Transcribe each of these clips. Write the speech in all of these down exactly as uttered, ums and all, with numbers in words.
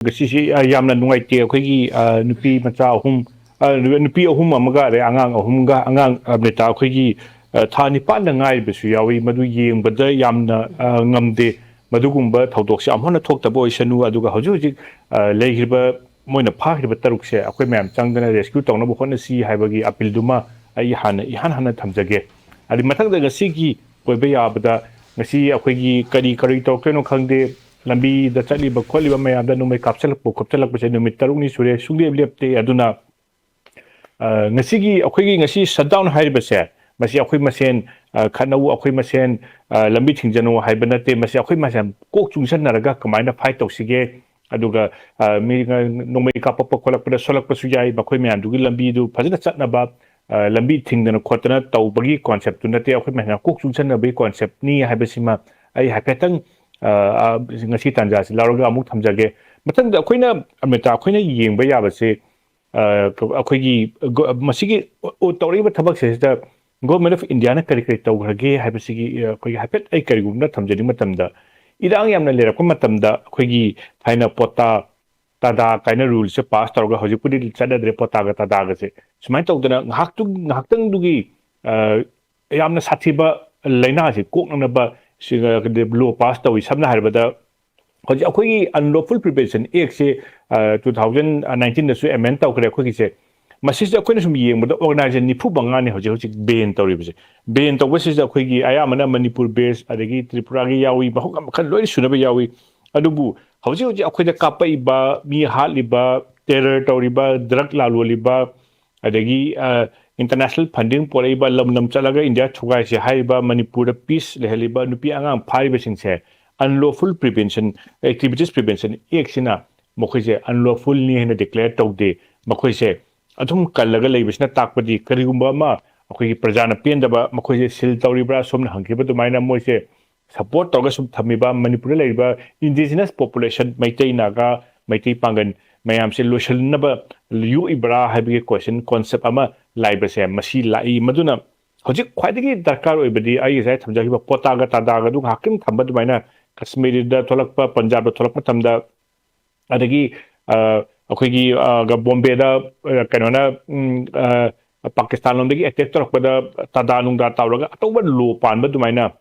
ꯉꯁꯤꯁꯤ ꯑ, ꯌꯥꯝꯅ ꯅꯨꯡꯉꯥꯏꯇꯦ꯫ ꯑꯩꯈꯣꯏꯒꯤ ꯑ, ꯅꯨꯄꯤ ꯃꯆꯥ ꯑꯍꯨꯝ, ꯑ, ꯅꯨꯄꯤ ꯑꯍꯨꯝ ꯑꯃꯒ, ꯑꯗꯩ ꯑꯉꯥꯡ ꯑꯍꯨꯝꯒ, ꯑꯉꯥꯡ ꯑ, ꯅꯦꯇꯥ ꯑꯩꯈꯣꯏꯒꯤ ꯑ, ꯊꯥ ꯅꯤꯄꯥꯟꯗ ꯉꯥꯏꯔꯤꯕꯁꯨ ꯌꯥꯎꯏ꯫ ꯃꯗꯨ ꯌꯦꯡꯕꯗ ꯌꯥꯝꯅ ꯑ, ꯉꯝꯗꯦ꯫ ꯃꯗꯨꯒꯨꯝꯕ ꯊꯧꯗꯣꯛꯁꯦ ꯑꯃꯨꯛ ꯍꯟꯅ ꯊꯣꯛꯇꯕ ꯑꯣꯏꯁꯅꯨ꯫ ꯑꯗꯨꯒ ꯍꯧꯖꯤꯛ ꯍꯧꯖꯤꯛ ꯑ, ꯂꯩꯈ꯭ꯔꯤꯕ, ꯃꯣꯏꯅ ꯐꯥꯈ꯭ꯔꯤꯕ ꯇꯔꯨꯛꯁꯦ ꯑꯩꯈꯣꯏ ꯃꯌꯥꯝ ꯆꯪꯗꯅ ꯔꯦꯁꯀ꯭ꯌꯨ ꯇꯧꯅꯕ ꯍꯣꯠꯅꯁꯤ ꯍꯥꯏꯕꯒꯤ ꯑꯄꯤꯜꯗꯨꯃ ꯑꯩ ꯍꯥꯟꯅ, ꯏꯍꯥꯟ ꯍꯥꯟꯅ ꯊꯝꯖꯒꯦ꯫ ꯑꯗꯩ ꯃꯊꯪꯗ ꯉꯁꯤꯒꯤ ꯑꯣꯏꯕ ꯌꯥꯕꯗ, ꯉꯁꯤ ꯑꯩꯈꯣꯏꯒꯤ ꯀꯔꯤ ꯀꯔꯤ ꯇꯧꯔꯛꯇꯣꯏꯅꯣ ꯈꯪꯗꯦ꯫ ꯂꯝꯕꯤꯗ ꯆꯠꯂꯤꯕ ꯈꯣꯠꯂꯤꯕ ꯃꯌꯥꯝꯗ ꯅꯣꯡꯃꯩ ꯀꯥꯞꯁꯤꯜꯂꯛꯄ ꯈꯣꯠꯆꯜꯂꯛꯄꯁꯦ ꯅꯨꯃꯤꯠ ꯇꯔꯨꯛꯅꯤ ꯁꯨꯔꯦ, ꯁꯨꯡꯂꯦꯞ ꯂꯦꯞꯇꯦ꯫ ꯑꯗꯨꯅ ꯑ, ꯉꯁꯤꯒꯤ ꯑꯩꯈꯣꯏꯒꯤ ꯉꯁꯤ ꯁꯠꯗꯥꯎꯟ ꯍꯥꯏꯔꯤꯕꯁꯦ, ꯃꯁꯤ ꯑꯩꯈꯣꯏ ꯃꯁꯦꯟ ꯑ, ꯈꯠꯅꯧ, ꯑꯩꯈꯣꯏ ꯃꯁꯦꯟ ꯑ, ꯂꯝꯕꯤ ꯊꯤꯡꯖꯅꯧ ꯍꯥꯏꯕ ꯅꯠꯇꯦ꯫ ꯃꯁꯤ ꯑꯩꯈꯣꯏ ꯃꯁꯦꯟ ꯀꯣꯛ ꯆꯨꯡꯁꯟꯅꯔꯒ ꯀꯃꯥꯏꯅ ꯐꯥꯏꯠ ꯇꯧꯁꯤꯒꯦ, ꯑꯗꯨꯒ ꯑ, ꯃꯤ ꯅꯣꯡꯃꯩ ꯀꯥꯞꯄꯛꯄ ꯈꯣꯠꯂꯛꯄꯗ ꯁꯣꯛꯂꯛꯄꯁꯨ ꯌꯥꯏ, ꯃꯈꯣꯏ ꯃꯌꯥꯝꯗꯨꯒꯤ ꯂꯝꯕꯤꯗꯨ ꯐꯖꯅ ꯆꯠꯅꯕ ꯑ, ꯂꯝꯕꯤ ꯊꯤꯡꯗꯅ ꯈꯣꯠꯇꯅ ꯇꯧꯕꯒꯤ ꯀꯣꯟꯁꯦꯞꯇꯨ ꯅꯠꯇꯦ꯫ ꯑꯩꯈꯣꯏ ꯃꯌꯥꯝ ꯀꯣꯛ ꯆꯨꯡꯁꯟꯅꯕꯒꯤ ꯀꯣꯟꯁꯦꯞꯅꯤ ꯍꯥꯏꯕꯁꯤꯃ ꯑꯩ ꯍꯥꯏꯐꯦꯠꯇꯪ ꯑ, ꯑ, ꯉꯁꯤ ꯇꯥꯟꯖꯥꯁꯤ ꯂꯧꯔꯒ ꯑꯃꯨꯛ ꯊꯝꯖꯒꯦ꯫ ꯃꯊꯪꯗ ꯑꯩꯈꯣꯏꯅ, ꯑꯃꯤꯇꯥ, ꯑꯩꯈꯣꯏꯅ ꯌꯦꯡꯕ ꯌꯥꯕꯁꯦ, ꯑ, ꯑꯩꯈꯣꯏꯒꯤ ꯒꯣ-, ꯃꯁꯤꯒꯤ ꯇꯧꯔꯛꯏꯕ ꯊꯕꯛꯁꯤꯗ Government of Indiaꯅ ꯀꯔꯤ ꯀꯔꯤ ꯇꯧꯈ꯭ꯔꯒꯦ ꯍꯥꯏꯕꯁꯤꯒꯤ, ꯑ, ꯑꯩꯈꯣꯏꯒꯤ ꯍꯥꯏꯐꯦꯠ ꯑꯩ ꯀꯔꯤꯒꯨꯝꯕ ꯊꯝꯖꯅꯤꯡꯕ ꯃꯇꯝꯗ, ꯏꯔꯥꯡ ꯌꯥꯝꯅ ꯂꯩꯔꯛꯄ ꯃꯇꯝꯗ ꯑꯩꯈꯣꯏꯒꯤ ꯊꯥꯏꯅ ꯄꯣꯇꯥ ꯇꯥꯗꯥ ꯀꯥꯏꯅ ꯔꯨꯜꯁꯦ ꯄꯥꯁ ꯇꯧꯔꯒ, ꯍꯧꯖꯤꯛꯄꯨꯗꯤ ꯆꯠꯅꯗ꯭ꯔꯦ ꯄꯣꯇꯥꯒ ꯇꯥꯗꯥꯒꯁꯦ꯫ ꯁꯨꯃꯥꯏꯅ ꯇꯧꯗꯅ ꯉꯥꯏꯍꯥꯛꯇꯨ-, ꯉꯥꯏꯍꯥꯛꯇꯪꯗꯨꯒꯤ, ꯑ, ꯌꯥꯝꯅ ꯁꯥꯊꯤꯕ ꯂꯥꯏꯅꯥꯁꯤ ꯀꯣꯛꯅꯅꯕ ꯂꯣ ꯄꯥꯁ ꯇꯧꯏ꯫ ꯁꯝꯅ ꯍꯥꯏꯔꯕꯗ, ꯍꯧꯖꯤꯛ ꯑꯩꯈꯣꯏꯒꯤ Unlawful Prevention Actꯁꯦ, ꯑ, two thousand nineteenꯗꯁꯨ ꯑꯦꯃꯦꯟ ꯇꯧꯈ꯭ꯔꯦ ꯑꯩꯈꯣꯏꯒꯤꯁꯦ꯫ ꯃꯁꯤꯁꯦ ꯑꯩꯈꯣꯏꯅ ꯁꯨꯝ ꯌꯦꯡꯕꯗ ꯑꯣꯔꯒꯅꯥꯏꯖꯦꯁꯟ ꯅꯤꯐꯨ ꯃꯉꯥꯅꯤ ꯍꯧꯖꯤꯛ ꯍꯧꯖꯤꯛ ꯕꯦꯟ ꯇꯧꯔꯤꯕꯁꯦ꯫ ꯕꯦꯟ ꯇꯧꯕꯁꯤꯗ ꯑꯩꯈꯣꯏꯒꯤ ꯑꯌꯥꯝꯕꯅ ꯃꯅꯤꯄꯨꯔ ꯕꯦꯁ, ꯑꯗꯒꯤ ꯇ꯭ꯔꯤꯄꯨꯔꯥꯒꯤ ꯌꯥꯎꯏ, ꯃꯈꯜ ꯃꯈꯜ ꯂꯣꯏꯅ ꯁꯨꯅꯕ ꯌꯥꯎꯏ꯫ ꯑꯗꯨꯕꯨ ꯍꯧꯖꯤꯛ ꯍꯧꯖꯤꯛ ꯑꯩꯈꯣꯏꯗ ꯀꯥꯞꯄꯛꯏꯕ, ꯃꯤ ꯍꯥꯠꯂꯤꯕ, ꯇꯦꯔꯔ ꯇꯧꯔꯤꯕ, ꯗ꯭ꯔꯒ ꯂꯥꯂꯣꯜꯂꯤꯕ, ꯑꯗꯒꯤ, ꯑ, ꯏꯟꯇꯔꯅꯦꯁꯅꯦꯜ ꯐꯟꯗꯤꯡ ꯄꯣꯔꯛꯏꯕ, ꯂꯝ ꯂꯝ ꯆꯠꯂꯒ ꯏꯟꯗꯤꯌꯥ ꯊꯨꯒꯥꯏꯁꯦ ꯍꯥꯏꯔꯤꯕ, ꯃꯅꯤꯄꯨꯔꯗ ꯄꯤꯁ ꯂꯩꯍꯜꯂꯤꯕ ꯅꯨꯄꯤ ꯑꯉꯥꯡ ꯐꯥꯔꯤꯕꯁꯤꯡꯁꯦ Unlawful Prevention, Activities Prevention Actꯁꯤꯅ ꯃꯈꯣꯏꯁꯦ ꯑꯟꯂꯣꯐꯨꯜꯅꯤ ꯍꯥꯏꯅ ꯗꯤꯀ꯭ꯂꯦꯌꯔ ꯇꯧꯗꯦ꯫ ꯃꯈꯣꯏꯁꯦ ꯑꯗꯨꯝ ꯀꯜꯂꯒ ꯂꯩꯕꯁꯤꯅ ꯇꯥꯛꯄꯗꯤ ꯀꯔꯤꯒꯨꯝꯕ ꯑꯃ ꯑꯩꯈꯣꯏꯒꯤ ꯄ꯭ꯔꯖꯥꯅ ꯄꯦꯟꯗꯕ, ꯃꯈꯣꯏꯁꯦ ꯁꯤꯜ ꯇꯧꯔꯤꯕ꯭ꯔꯥ, ꯁꯣꯝꯅ ꯍꯪꯈꯤꯕ ꯑꯗꯨꯃꯥꯏꯅ ꯃꯣꯏꯁꯦ ꯁꯄꯣꯔꯠ ꯇꯧꯔꯒ ꯁꯨꯝ ꯊꯝꯃꯤꯕ ꯃꯅꯤꯄꯨꯔꯗ ꯂꯩꯔꯤꯕ ꯏꯟꯗꯤꯖꯤꯅꯁ ꯄꯣꯄꯨꯂꯦꯁꯟ, ꯃꯩꯇꯩ, ꯅꯥꯒꯥ, ꯃꯩꯇꯩ ꯄꯥꯡꯒꯜ ꯃꯌꯥꯝꯁꯦ ꯂꯣꯏꯁꯤꯟꯅꯕ ꯌꯣꯛꯏꯕ꯭ꯔꯥ ꯍꯥꯏꯕꯒꯤ ꯀꯣꯏꯁꯟ, ꯀꯣꯟꯁꯦꯞ ꯑꯃ ꯂꯥꯛꯏꯕꯁꯦ ꯃꯁꯤ ꯂꯥꯛꯏ꯫ ꯃꯗꯨꯅ ꯍꯧꯖꯤꯛ ꯈ꯭ꯋꯥꯏꯗꯒꯤ ꯗꯔꯀꯥꯔ ꯑꯣꯏꯕꯗꯤ ꯑꯩ ꯉꯁꯥꯏ ꯊꯝꯖꯈꯤꯕ ꯄꯣꯇꯥꯒ ꯇꯥꯗꯥꯒ ꯑꯗꯨ ꯉꯥꯏꯍꯥꯛꯇꯪ ꯊꯝꯕ ꯑꯗꯨꯃꯥꯏꯅ ꯀꯁꯃꯤꯔꯗ ꯊꯣꯛꯂꯛꯄ, ꯄꯟꯖꯥꯕꯇ ꯊꯣꯛꯂꯛꯄ ꯃꯇꯝꯗ ꯑꯗꯒꯤ ꯑ, ꯑꯩꯈꯣꯏꯒꯤ ꯑ, ꯕꯣꯝꯕꯦꯗ ꯑ, ꯀꯩꯅꯣꯅ ꯎꯝ, ꯑ, ꯄꯥꯀꯤꯁꯇꯥꯟ ꯂꯣꯝꯗꯒꯤ ꯑꯦꯇꯦꯛ ꯇꯧꯔꯛꯄꯗ ꯇꯥꯗꯥ ꯅꯨꯡꯗꯥ ꯇꯧꯔꯒ ꯑꯇꯧꯕ ꯂꯣ ꯄꯥꯟꯕ ꯑꯗꯨꯃꯥꯏꯅ ꯑ,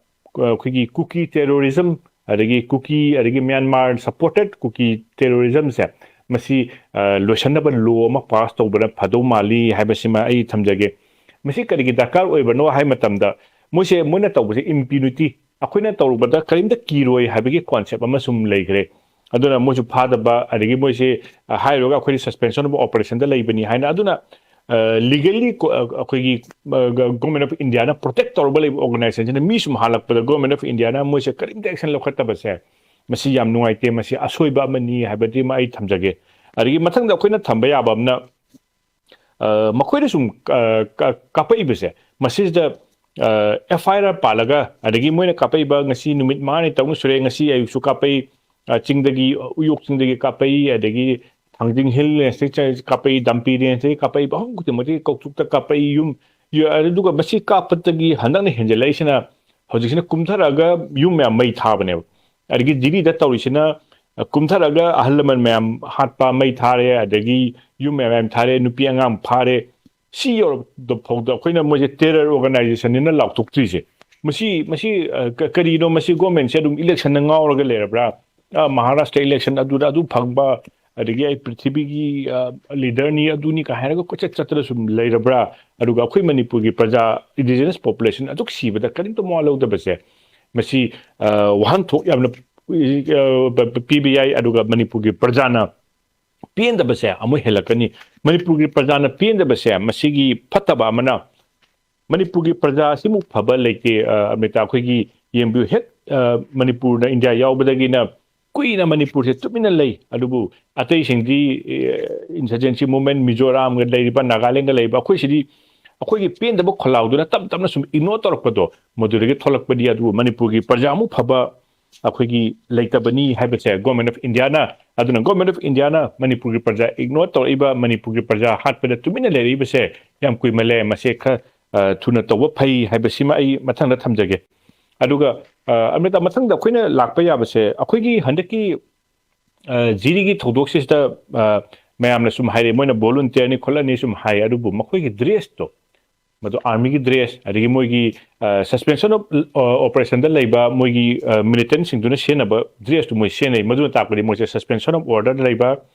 ꯑꯩꯈꯣꯏꯒꯤ ꯀꯨꯀꯤ ꯇꯦꯔꯣꯔꯤꯖꯝ, ꯑꯗꯒꯤ ꯀꯨꯀꯤ, ꯑꯗꯒꯤ ꯃ꯭ꯌꯥꯟꯃꯥꯔ ꯁꯄꯣꯔꯇꯦꯠ ꯀꯨꯀꯤ ꯇꯦꯔꯣꯔꯤꯖꯝꯁꯦ, ꯃꯁꯤ ꯑ, ꯂꯣꯏꯁꯟꯅꯕ ꯂꯣ ꯑꯃ ꯄꯥꯁ ꯇꯧꯕꯅ ꯐꯗꯧ ꯃꯥꯜꯂꯤ ꯍꯥꯏꯕꯁꯤꯃ ꯑꯩ ꯊꯝꯖꯒꯦ꯫ ꯃꯁꯤ ꯀꯔꯤꯒꯤ ꯗꯔꯀꯥꯔ ꯑꯣꯏꯕꯅꯣ ꯍꯥꯏ ꯃꯇꯝꯗ, ꯃꯣꯏꯁꯦ, ꯃꯣꯏꯅ ꯇꯧꯕꯁꯦ ꯏꯝꯄ꯭ꯌꯨꯅꯤꯇꯤ, ꯑꯩꯈꯣꯏꯅ ꯇꯧꯔꯨꯕꯗ ꯀꯔꯤꯝꯇ ꯀꯤꯔꯣꯏ ꯍꯥꯏꯕꯒꯤ ꯀꯣꯟꯁꯦꯞ ꯑꯃ ꯁꯨꯝ ꯂꯩꯈ꯭ꯔꯦ꯫ ꯑꯗꯨꯅ ꯃꯣꯏꯁꯨ ꯐꯥꯗꯕ, ꯑꯗꯒꯤ ꯃꯣꯏꯁꯦ ꯑ, ꯍꯥꯏꯔꯨꯔꯒ ꯑꯩꯈꯣꯏꯗꯤ ꯁꯁꯄꯦꯟꯁꯟ ꯑꯣꯐ ꯑꯣꯄꯔꯦꯁꯟꯗ ꯂꯩꯕꯅꯤ ꯍꯥꯏꯅ꯫ ꯑꯗꯨꯅ ꯂꯤꯒꯦꯜꯂꯤ ꯑꯩꯈꯣꯏꯒꯤ ꯒꯣꯔꯃꯦꯟ ꯑꯣꯐ ꯏꯟꯗꯤꯌꯥꯅ ꯄ꯭ꯔꯣꯇꯦꯛ ꯇꯧꯔꯒ ꯂꯩꯕ ꯑꯣꯔꯒꯅꯥꯏꯖꯦꯁꯟꯁꯤꯅ ꯃꯤ ꯁꯨꯝ ꯍꯥꯜꯂꯛꯄꯗ ꯒꯣꯔꯃꯦꯟ ꯑꯣꯐ ꯏꯟꯗꯤꯌꯥꯅ ꯃꯣꯏꯁꯦ ꯀꯔꯤꯝꯇ ꯑꯦꯛꯁꯟ ꯂꯧꯈꯠꯇꯕꯁꯦ, ꯃꯁꯤ ꯌꯥꯝ ꯅꯨꯡꯉꯥꯏꯇꯦ, ꯃꯁꯤ ꯑꯁꯣꯏꯕ ꯑꯃꯅꯤ ꯍꯥꯏꯕꯗꯤ ꯑꯃ ꯑꯩ ꯊꯝꯖꯒꯦ꯫ ꯑꯗꯒꯤ ꯃꯊꯪꯗ ꯑꯩꯈꯣꯏꯅ ꯊꯝꯕ ꯌꯥꯕ ꯑꯃꯅ, ꯑ, ꯃꯈꯣꯏꯅ ꯁꯨꯝ ꯑ, ꯀ- ꯀꯥꯞꯄꯛꯏꯕꯁꯦ, ꯃꯁꯤꯁꯤꯗ ꯑꯦꯐ ꯑꯥꯏ ꯑꯥꯔ ꯄꯥꯜꯂꯒ, ꯑꯗꯒꯤ ꯃꯣꯏꯅ ꯀꯥꯞꯄꯛꯏꯕ ꯉꯁꯤ ꯅꯨꯃꯤꯠ ꯃꯉꯥꯅꯤ ꯇꯔꯨꯛꯅꯤ ꯁꯨꯔꯦ, ꯉꯁꯤ ꯑꯌꯨꯛꯁꯨ ꯀꯥꯞꯄꯛꯏ, ꯑ, ꯆꯤꯡꯗꯒꯤ, ꯎꯌꯣꯛ ꯆꯤꯡꯗꯒꯤ ꯀꯥꯞꯄꯛꯏ, ꯑꯗꯒꯤ ꯊꯥꯡꯖꯤꯡ ꯍꯤꯜ ꯔꯦꯟꯖꯇꯒꯤ ꯀꯥꯞꯄꯛꯏ, ꯗꯝꯄꯤ ꯔꯦꯟꯖꯇꯒꯤ ꯀꯥꯞꯄꯛꯏ, ꯃꯐꯝ ꯈꯨꯗꯤꯡꯃꯛꯇꯒꯤ ꯀꯧꯇ꯭ꯔꯨꯛꯇ ꯀꯥꯞꯄꯛꯏ꯫ ꯌꯨꯝ, ꯌꯨ- ꯑꯗꯨꯒ ꯃꯁꯤ ꯀꯥꯞꯄꯗꯒꯤ ꯍꯟꯗꯛꯅ ꯍꯦꯟꯖꯜꯂꯛꯏꯁꯤꯅ, ꯍꯧꯖꯤꯛꯁꯤꯅ ꯀꯨꯝꯊꯔꯛꯑꯒ ꯌꯨꯝ ꯃꯌꯥꯝ ꯃꯩ ꯊꯥꯕꯅꯦꯕ꯫ ꯑꯗꯒꯤ ꯖꯤꯔꯤꯗ ꯇꯧꯔꯤꯁꯤꯅ, ꯑ, ꯀꯨꯝꯊꯔꯛꯑꯒ ꯑꯍꯜ ꯂꯃꯟ ꯃꯌꯥꯝ ꯍꯥꯠꯄ, ꯃꯩ ꯊꯥꯔꯦ, ꯑꯗꯒꯤ ꯌꯨꯝ ꯃꯌꯥꯝ ꯃꯌꯥꯝ ꯊꯥꯔꯦ, ꯅꯨꯄꯤ ꯑꯉꯥꯡ ꯐꯥꯔꯦ꯫ ꯁꯤ ꯌꯧꯔꯛꯄꯗ ꯐꯥꯎꯗ ꯑꯩꯈꯣꯏꯅ ꯃꯣꯏꯁꯦ ꯇꯦꯔꯔ ꯑꯣꯔꯒꯅꯥꯏꯖꯦꯁꯟꯅꯤꯅ ꯂꯥꯎꯊꯣꯛꯇ꯭ꯔꯤꯁꯦ꯫ ꯃꯁꯤ, ꯃꯁꯤ, ꯑ, ꯀ- ꯀꯔꯤꯅꯣ? ꯃꯁꯤ ꯒꯣꯔꯃꯦꯟꯁꯦ ꯑꯗꯨꯝ ꯏꯂꯦꯛꯁꯟꯗ ꯉꯥꯎꯔꯒ ꯂꯩꯔꯕ꯭ꯔꯥ? ꯑ, ꯃꯍꯥꯔꯥꯁꯇ꯭ꯔ ꯏꯂꯦꯛꯁꯟ ꯑꯗꯨꯗ ꯑꯗꯨ ꯐꯪꯕ, ꯑꯗꯒꯤ ꯑꯩ ꯄ꯭ꯔꯤꯊꯤꯕꯤꯒꯤ, ꯑ, ꯂꯤꯗꯔꯅꯤ, ꯑꯗꯨꯅꯤ ꯀꯥꯏ ꯍꯥꯏꯔꯒ ꯀꯣꯏꯆꯠ ꯆꯠꯇꯅ ꯁꯨꯝ ꯂꯩꯔꯕ꯭ꯔꯥ? ꯑꯗꯨꯒ ꯑꯩꯈꯣꯏ ꯃꯅꯤꯄꯨꯔꯒꯤ ꯄ꯭ꯔꯖꯥ, ꯏꯟꯗꯤꯖꯤꯅꯁ ꯄꯣꯄꯨꯂꯦꯁꯟ ꯑꯗꯨꯛ ꯁꯤꯕꯗ ꯀꯔꯤꯝꯇ ꯃꯋꯥ ꯂꯧꯗꯕꯁꯦ, ꯃꯁꯤ, ꯑ, ꯋꯥꯍꯟꯊꯣꯛ ꯌꯥꯝꯅ, ꯑ, ꯄ- ꯄ- ꯄꯤꯕ ꯌꯥꯏ꯫ ꯑꯗꯨꯒ ꯃꯅꯤꯄꯨꯔꯒꯤ ꯄ꯭ꯔꯖꯥꯅ ꯄꯦꯟꯗꯕꯁꯦ ꯑꯃꯨꯛ ꯍꯦꯜꯂꯛꯀꯅꯤ꯫ ꯃꯅꯤꯄꯨꯔꯒꯤ ꯄ꯭ꯔꯖꯥꯅ ꯄꯦꯟꯗꯕꯁꯦ, ꯃꯁꯤꯒꯤ ꯐꯠꯇꯕ ꯑꯃꯅ, ꯃꯅꯤꯄꯨꯔꯒꯤ ꯄ꯭ꯔꯖꯥ ꯑꯁꯤꯃꯨꯛ ꯐꯕ ꯂꯩꯇꯦ꯫ ꯑ, ꯑꯃ꯭ꯔꯤꯇꯥ, ꯑꯩꯈꯣꯏꯒꯤ ꯌꯦꯡꯕꯤꯌꯨ, ꯍꯦꯛ, ꯑ, ꯃꯅꯤꯄꯨꯔꯅ ꯏꯟꯗꯤꯌꯥ ꯌꯥꯎꯕꯗꯒꯤꯅ ꯀꯨꯏꯅ ꯃꯅꯤꯄꯨꯔꯁꯦ ꯇꯨꯃꯤꯟꯅ ꯂꯩ꯫ ꯑꯗꯨꯕꯨ ꯑꯇꯩꯁꯤꯡꯗꯤ, ꯑꯦ, ꯏꯟꯁꯔꯖꯦꯟꯁꯤ ꯃꯨꯚꯃꯦꯟ, ꯃꯤꯖꯣꯔꯥꯝꯒ ꯂꯩꯔꯤꯕ, ꯅꯥꯒꯥꯂꯦꯟꯗ ꯂꯩꯔꯤꯕ, ꯑꯩꯈꯣꯏ ꯁꯤꯗꯤ ꯑꯩꯈꯣꯏꯒꯤ ꯄꯦꯟꯗꯕ ꯈꯣꯜꯂꯥꯎꯗꯨꯅ ꯇꯞ ꯇꯞꯅ ꯁꯨꯝ ꯏꯒꯅꯣꯔ ꯇꯧꯔꯛꯄꯗꯣ, ꯃꯗꯨꯗꯒꯤ ꯊꯣꯛꯂꯛꯄꯗꯤ꯫ ꯑꯗꯨꯕꯨ ꯃꯅꯤꯄꯨꯔꯒꯤ ꯄ꯭ꯔꯖꯥꯃꯨꯛ ꯐꯕ ꯑꯩꯈꯣꯏꯒꯤ ꯂꯩꯇꯕꯅꯤ ꯍꯥꯏꯕꯁꯦ ꯒꯣꯔꯃꯦꯟ ꯑꯣꯐ ꯏꯟꯗꯤꯌꯥꯅ, ꯑꯗꯨꯅ ꯒꯣꯔꯃꯦꯟ ꯑꯣꯐ ꯏꯟꯗꯤꯌꯥꯅ ꯃꯅꯤꯄꯨꯔꯒꯤ ꯄ꯭ꯔꯖꯥ ꯏꯒꯅꯣꯔ ꯇꯧꯔꯛꯏꯕ, ꯃꯅꯤꯄꯨꯔꯒꯤ ꯄ꯭ꯔꯖꯥ ꯍꯥꯠꯄꯗ ꯇꯨꯃꯤꯟꯅ ꯂꯩꯔꯛꯏꯕꯁꯦ ꯌꯥꯝ ꯀꯨꯏꯃꯜꯂꯦ꯫ ꯃꯁꯦ ꯈꯔ, ꯑ, ꯊꯨꯅ ꯇꯧꯕ ꯐꯩ ꯍꯥꯏꯕꯁꯤꯃ ꯑꯩ ꯃꯊꯪꯗ ꯊꯝꯖꯒꯦ꯫ ꯑꯗꯨꯒ, ꯑ, ꯑꯃ꯭ꯔꯤꯇꯥ, ꯃꯊꯪꯗ ꯑꯩꯈꯣꯏꯅ ꯂꯥꯛꯄ ꯌꯥꯕꯁꯦ, ꯑꯩꯈꯣꯏꯒꯤ ꯍꯟꯗꯛꯀꯤ ꯖꯤꯔꯤꯒꯤ ꯊꯧꯗꯣꯛꯁꯤꯗ ꯃꯌꯥꯝꯅ ꯁꯨꯝ ꯍꯥꯏꯔꯦ, ꯃꯣꯏꯅ ꯚꯣꯂꯨꯟꯇꯤꯌꯔꯅꯤ ꯈꯣꯠꯂꯅꯤ ꯁꯨꯝ ꯍꯥꯏ, ꯑꯗꯨꯕꯨ ꯃꯈꯣꯏꯒꯤ ꯗ꯭ꯔꯦꯁꯇꯣ, ꯃꯗꯨ ꯑꯥꯔꯃꯤꯒꯤ ꯗ꯭ꯔꯦꯁ, ꯑꯗꯒꯤ ꯃꯣꯏꯒꯤ ꯁꯁꯄꯦꯟꯁꯟ ꯑꯣꯐ ꯑꯣꯄꯔꯦꯁꯟꯗ ꯂꯩꯕ ꯃꯣꯏꯒꯤ ꯃꯤꯂꯤꯇꯦꯟꯁꯤꯡꯗꯨꯅ ꯁꯤꯖꯤꯟꯅꯕ ꯗ꯭ꯔꯦꯁꯇꯨ ꯃꯣꯏ ꯁꯤꯖꯤꯟꯅꯩ꯫ ꯃꯗꯨꯅ ꯇꯥꯛꯄꯗꯤ ꯃꯣꯏꯁꯦ ꯁꯁꯄꯦꯟꯁꯟ ꯑꯣꯐ ꯑꯣꯔꯗꯔꯗ ꯂꯩꯕ,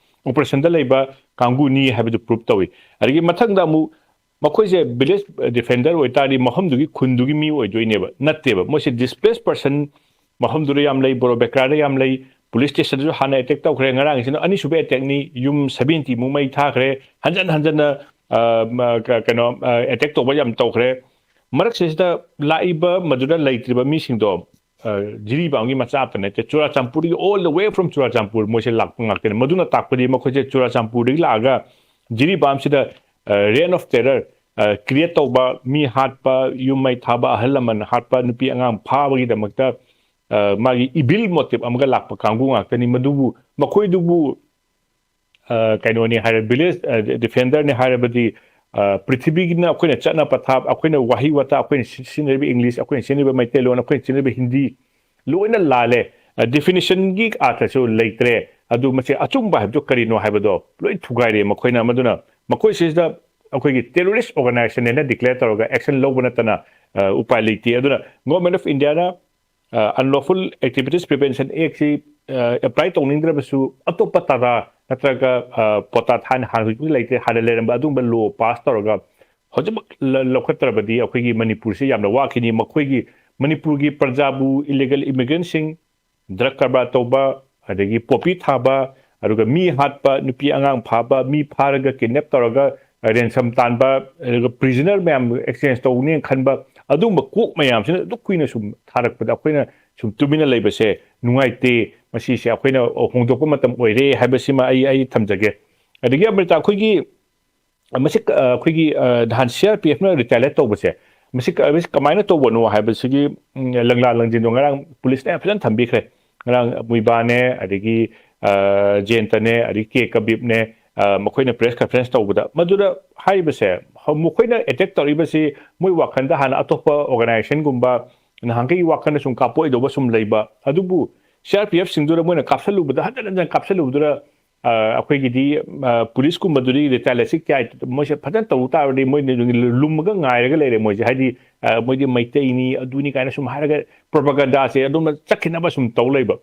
ꯑꯣꯄꯔꯦꯁꯟꯗ ꯂꯩꯕ ꯀꯥꯡꯕꯨꯅꯤ ꯍꯥꯏꯕꯗꯨ ꯄ꯭ꯔꯨꯞ ꯇꯧꯏ꯫ ꯑꯗꯒꯤ ꯃꯊꯪꯗ ꯑꯃꯨꯛ ꯃꯈꯣꯏꯁꯦ ꯚꯤꯂꯦꯖ ꯗꯤꯐꯦꯟꯗꯔ ꯑꯣꯏꯇꯥꯔꯗꯤ ꯃꯐꯝꯗꯨꯒꯤ ꯈꯨꯟꯗꯨꯒꯤ ꯃꯤ ꯑꯣꯏꯗꯣꯏꯅꯦꯕ, ꯅꯠꯇꯦꯕ꯫ ꯃꯣꯏꯁꯦ ꯗꯤꯁꯄ꯭ꯂꯦꯁ ꯄꯔꯁꯟ ꯃꯐꯝꯗꯨꯗ ꯌꯥꯝ ꯂꯩ, ꯕꯣꯔꯣ ꯕꯦꯀ꯭ꯔꯥꯗ ꯌꯥꯝ ꯂꯩ, ꯄꯨꯂꯤꯁ ꯁ꯭ꯇꯦꯁꯟꯗꯁꯨ ꯍꯥꯟꯅ ꯑꯦꯇꯦꯛ ꯇꯧꯈ꯭ꯔꯦ꯫ ꯉꯔꯥꯡꯁꯤꯅ ꯑꯅꯤꯁꯨꯕ ꯑꯦꯇꯦꯛꯅꯤ, ꯌꯨꯝ ꯁꯚꯦꯟꯇꯤ ꯃꯨꯛ ꯃꯩ ꯊꯥꯈ꯭ꯔꯦ, ꯍꯟꯖꯟ ꯍꯟꯖꯟꯅ ꯑ, ꯃ, ꯀ-, ꯀꯩꯅꯣ, ꯑ, ꯑꯦꯇꯦꯛ ꯇꯧꯕ ꯌꯥꯝ ꯇꯧꯈ꯭ꯔꯦ꯫ ꯃꯔꯛꯁꯤꯗ ꯂꯥꯛꯏꯕ ꯃꯗꯨꯗ ꯂꯩꯇ꯭ꯔꯤꯕ ꯃꯤꯁꯤꯡꯗꯣ, ꯑ, ꯖꯤꯔꯤꯕꯥꯝꯒꯤ ꯃꯆꯥ ꯑꯃꯠꯇ ꯅꯠꯇꯦ, ꯆꯨꯔꯥꯆꯥꯟꯄꯨꯔꯗꯒꯤ, all the way from Churachandpur ꯃꯣꯏꯁꯦ ꯂꯥꯛꯄ ꯉꯥꯛꯇꯅꯤ꯫ ꯃꯗꯨꯅ ꯇꯥꯛꯄꯗꯤ ꯃꯈꯣꯏꯁꯦ ꯆꯨꯔꯥꯆꯥꯟꯄꯨꯔꯗꯒꯤ ꯂꯥꯛꯑꯒ ꯖꯤꯔꯤꯕꯥꯝꯁꯤꯗ ꯔꯦꯟ ꯑꯣꯐ ꯇꯦꯔꯔ ꯀ꯭ꯔꯤꯌꯦꯠ ꯇꯧꯕ, ꯃꯤ ꯍꯥꯠꯄ, ꯌꯨꯝ ꯃꯩ ꯊꯥꯕ, ꯑꯍꯜ ꯂꯃꯟ ꯍꯥꯠꯄ, ꯅꯨꯄꯤ ꯑꯉꯥꯡ ꯐꯥꯕꯒꯤꯗꯃꯛꯇ, ꯑ, ꯃꯥꯒꯤ ꯏꯚꯤꯜ ꯃꯣꯇꯤꯞ ꯑꯃꯒ ꯂꯥꯛꯄ ꯀꯥꯡꯕꯨ ꯉꯥꯛꯇꯅꯤ꯫ ꯃꯗꯨꯕꯨ, ꯃꯈꯣꯏꯗꯨꯕꯨ, ꯑ, ꯀꯩꯅꯣꯅꯤ ꯍꯥꯏꯔ, ꯚꯤꯂꯦꯖ, ꯑ, ꯗꯤꯐꯦꯟꯗꯔꯅꯤ ꯍꯥꯏꯔꯕꯗꯤ, ꯑ, ꯄ꯭ꯔꯤꯊꯤꯕꯤꯒꯤꯅ ꯑꯩꯈꯣꯏꯅ ꯆꯠꯅ ꯄꯊꯥꯞ, ꯑꯩꯈꯣꯏꯅ ꯋꯥꯍꯩ ꯋꯥꯇꯥ, ꯑꯩꯈꯣꯏꯅ ꯁꯤ-, ꯁꯤꯖꯤꯟꯅꯔꯤꯕ ꯏꯪꯂꯤꯁ, ꯑꯩꯈꯣꯏꯅ ꯁꯤꯖꯤꯟꯅꯔꯤꯕ ꯃꯩꯇꯩꯂꯣꯟ, ꯑꯩꯈꯣꯏꯅ ꯁꯤꯖꯤꯟꯅꯔꯤꯕ ꯍꯤꯟꯗꯤ, ꯂꯣꯏꯅ ꯂꯥꯜꯂꯦ꯫ ꯑ, ꯗꯤꯐꯤꯅꯤꯁꯟꯒꯤ ꯑꯥꯔꯊꯁꯨ ꯂꯩꯇ꯭ꯔꯦ꯫ ꯑꯗꯨ ꯃꯁꯤ ꯑꯆꯨꯝꯕ ꯍꯥꯏꯕꯗꯨ ꯀꯔꯤꯅꯣ ꯍꯥꯏꯕꯗꯣ ꯂꯣꯏ ꯊꯨꯒꯥꯏꯔꯦ ꯃꯈꯣꯏꯅ꯫ ꯃꯗꯨꯅ ꯃꯈꯣꯏꯁꯤꯗ ꯑꯩꯈꯣꯏꯒꯤ ꯇꯦꯔꯣꯔꯤꯁ ꯑꯣꯔꯒꯅꯥꯏꯖꯦꯁꯟ ꯍꯥꯏꯅ ꯗꯤꯀ꯭ꯂꯦꯌꯔ ꯇꯧꯔꯒ ꯑꯦꯛꯁꯟ ꯂꯧꯕ ꯅꯠꯇꯅ, ꯑ, ꯎꯄꯥꯏ ꯂꯩꯇꯦ꯫ ꯑꯗꯨꯅ ꯒꯣꯔꯃꯦꯟ ꯑꯣꯐ ꯏꯟꯗꯤꯌꯥꯅ, ꯑ, Unlawful Activities Prevention Act ꯁꯤ, ꯑ, ꯑꯦꯄ꯭ꯂꯥꯏ ꯇꯧꯅꯤꯡꯗ꯭ꯔꯕꯁꯨ ꯑꯇꯣꯞꯄ ꯇꯥꯗꯥ ꯅꯠꯇ꯭ꯔꯒ, ꯑ, ꯄꯣꯇꯥ ꯊꯥꯏꯅ ꯍꯥꯟꯅ ꯍꯧꯖꯤꯛ ꯂꯩꯇ꯭ꯔꯦ, ꯍꯥꯟꯅ ꯂꯩꯔꯝꯕ ꯑꯗꯨꯒꯨꯝꯕ ꯂꯣ ꯄꯥꯁ ꯇꯧꯔꯒ ꯍꯧꯖꯤꯛꯃꯛ ꯂ-, ꯂꯧꯈꯠꯇ꯭ꯔꯕꯗꯤ ꯑꯩꯈꯣꯏꯒꯤ ꯃꯅꯤꯄꯨꯔꯁꯤ ꯌꯥꯝꯅ ꯋꯥꯈꯤꯅꯤ꯫ ꯃꯈꯣꯏꯒꯤ ꯃꯅꯤꯄꯨꯔꯒꯤ ꯄ꯭ꯔꯖꯥꯕꯨ ꯏꯂꯤꯒꯦꯜ ꯏꯃꯤꯒ꯭ꯔꯦꯟꯁꯤꯡ, ꯗ꯭ꯔꯒ ꯀꯔꯕꯥꯔ ꯇꯧꯕ, ꯑꯗꯒꯤ ꯄꯣꯄꯤ ꯊꯥꯕ, ꯑꯗꯨꯒ ꯃꯤ ꯍꯥꯠꯄ, ꯅꯨꯄꯤ ꯑꯉꯥꯡ ꯐꯥꯕ, ꯃꯤ ꯐꯥꯔꯒ ꯀꯤꯗꯅꯦꯞ ꯇꯧꯔꯒ ꯔꯦꯟꯁꯝ ꯇꯥꯟꯕ, ꯑꯗꯨꯒ ꯄ꯭ꯔꯤꯖꯅꯔ ꯃꯌꯥꯝ ꯑꯦꯛꯁꯆꯦꯟꯖ ꯇꯧꯅꯦꯅ ꯈꯟꯕ, ꯑꯗꯨꯒꯨꯝꯕ ꯀꯣꯛ ꯃꯌꯥꯝꯁꯤꯅ ꯑꯗꯨꯛ ꯀꯨꯏꯅ ꯁꯨꯝ ꯊꯥꯔꯛꯄꯗ ꯑꯩꯈꯣꯏꯅ ꯁꯨꯝ ꯇꯨꯃꯤꯟꯅ ꯂꯩꯕꯁꯦ ꯅꯨꯡꯉꯥꯏꯇꯦ꯫ ꯃꯁꯤꯁꯦ ꯑꯩꯈꯣꯏꯅ ꯍꯣꯡꯗꯣꯛꯄ ꯃꯇꯝ ꯑꯣꯏꯔꯦ ꯍꯥꯏꯕꯁꯤꯃ ꯑꯩ, ꯑꯩ ꯊꯝꯖꯒꯦ꯫ ꯑꯗꯒꯤ ꯑꯃ꯭ꯔꯤꯇꯥ, ꯑꯩꯈꯣꯏꯒꯤ ꯃꯁꯤ, ꯑ, ꯑꯩꯈꯣꯏꯒꯤ, ꯑ, ꯅꯍꯥꯟ ꯁꯤ ꯑꯥꯔ ꯄꯤ ꯑꯦꯐꯅ ꯔꯤꯇꯥꯂꯤꯌꯦꯠ ꯇꯧꯕꯁꯦ, ꯃꯁꯤ ꯀ-, ꯃꯁꯤ ꯀꯃꯥꯏꯅ ꯇꯧꯕꯅꯣ ꯍꯥꯏꯕꯁꯤꯒꯤ, ꯎꯝ, ꯂꯪꯂꯥ ꯂꯪꯖꯤꯟꯗꯣ ꯉꯔꯥꯡ ꯄꯨꯂꯤꯁꯅ ꯌꯥꯝ ꯐꯖꯅ ꯊꯝꯕꯤꯈ꯭ꯔꯦ꯫ ꯉꯔꯥꯡ ꯃꯨꯏꯕꯥꯅꯦ, ꯑꯗꯒꯤ, ꯑ, ꯖꯦꯟꯇꯅꯦ, ꯑꯗꯒꯤ ꯀꯦ ꯀꯕꯤꯞꯅꯦ, ꯑ, ꯃꯈꯣꯏꯅ ꯄ꯭ꯔꯦꯁ ꯀꯟꯐꯔꯦꯟꯁ ꯇꯧꯕꯗ ꯃꯗꯨꯗ ꯍꯥꯏꯔꯤꯕꯁꯦ, ꯍ-, ꯃꯈꯣꯏꯅ ꯑꯦꯇꯦꯛ ꯇꯧꯔꯤꯕꯁꯤ ꯃꯣꯏ ꯋꯥꯈꯜꯗ ꯍꯥꯟꯅ ꯑꯇꯣꯞꯄ ꯑꯣꯔꯒꯅꯥꯏꯖꯦꯁꯟꯒꯨꯝꯕ ꯅꯍꯥꯟꯈꯩꯒꯤ ꯋꯥꯈꯜꯗ ꯁꯨꯝ ꯀꯥꯞꯄꯣꯛꯏꯗꯧꯕ ꯁꯨꯝ ꯂꯩꯕ, ꯑꯗꯨꯕꯨ ꯁꯤ ꯑꯥꯔ ꯄꯤ ꯑꯦꯐꯁꯤꯡꯗꯨꯗ ꯃꯣꯏꯅ ꯀꯥꯞꯁꯜꯂꯨꯕꯗ, ꯍꯟꯖꯟ ꯍꯟꯖꯟ ꯀꯥꯞꯁꯜꯂꯨꯕꯗꯨꯗ, ꯑ, ꯑꯩꯈꯣꯏꯒꯤꯗꯤ, ꯑ, ꯄꯨꯂꯤꯁꯀꯨꯝꯕꯗꯨꯗꯤ ꯔꯤꯇꯥꯂꯤꯌꯦꯁꯟ ꯀꯌꯥ ꯃꯣꯏꯁꯦ ꯐꯖꯅ ꯇꯧ ꯇꯥꯔꯗꯤ ꯃꯣꯏꯗꯤ ꯂꯨꯝꯃꯒ ꯉꯥꯏꯔꯒ ꯂꯩꯔꯦ ꯃꯣꯏꯁꯦ꯫ ꯍꯥꯏꯗꯤ, ꯑ, ꯃꯣꯏꯗꯤ ꯃꯩꯇꯩꯅꯤ, ꯑꯗꯨꯅꯤ ꯀꯥꯏꯅ ꯁꯨꯝ ꯍꯥꯏꯔꯒ ꯄ꯭ꯔꯣꯄꯥꯒꯟꯗꯥꯁꯦ ꯑꯗꯨꯝ ꯆꯠꯈꯤꯅꯕ ꯁꯨꯝ ꯇꯧ ꯂꯩꯕ꯫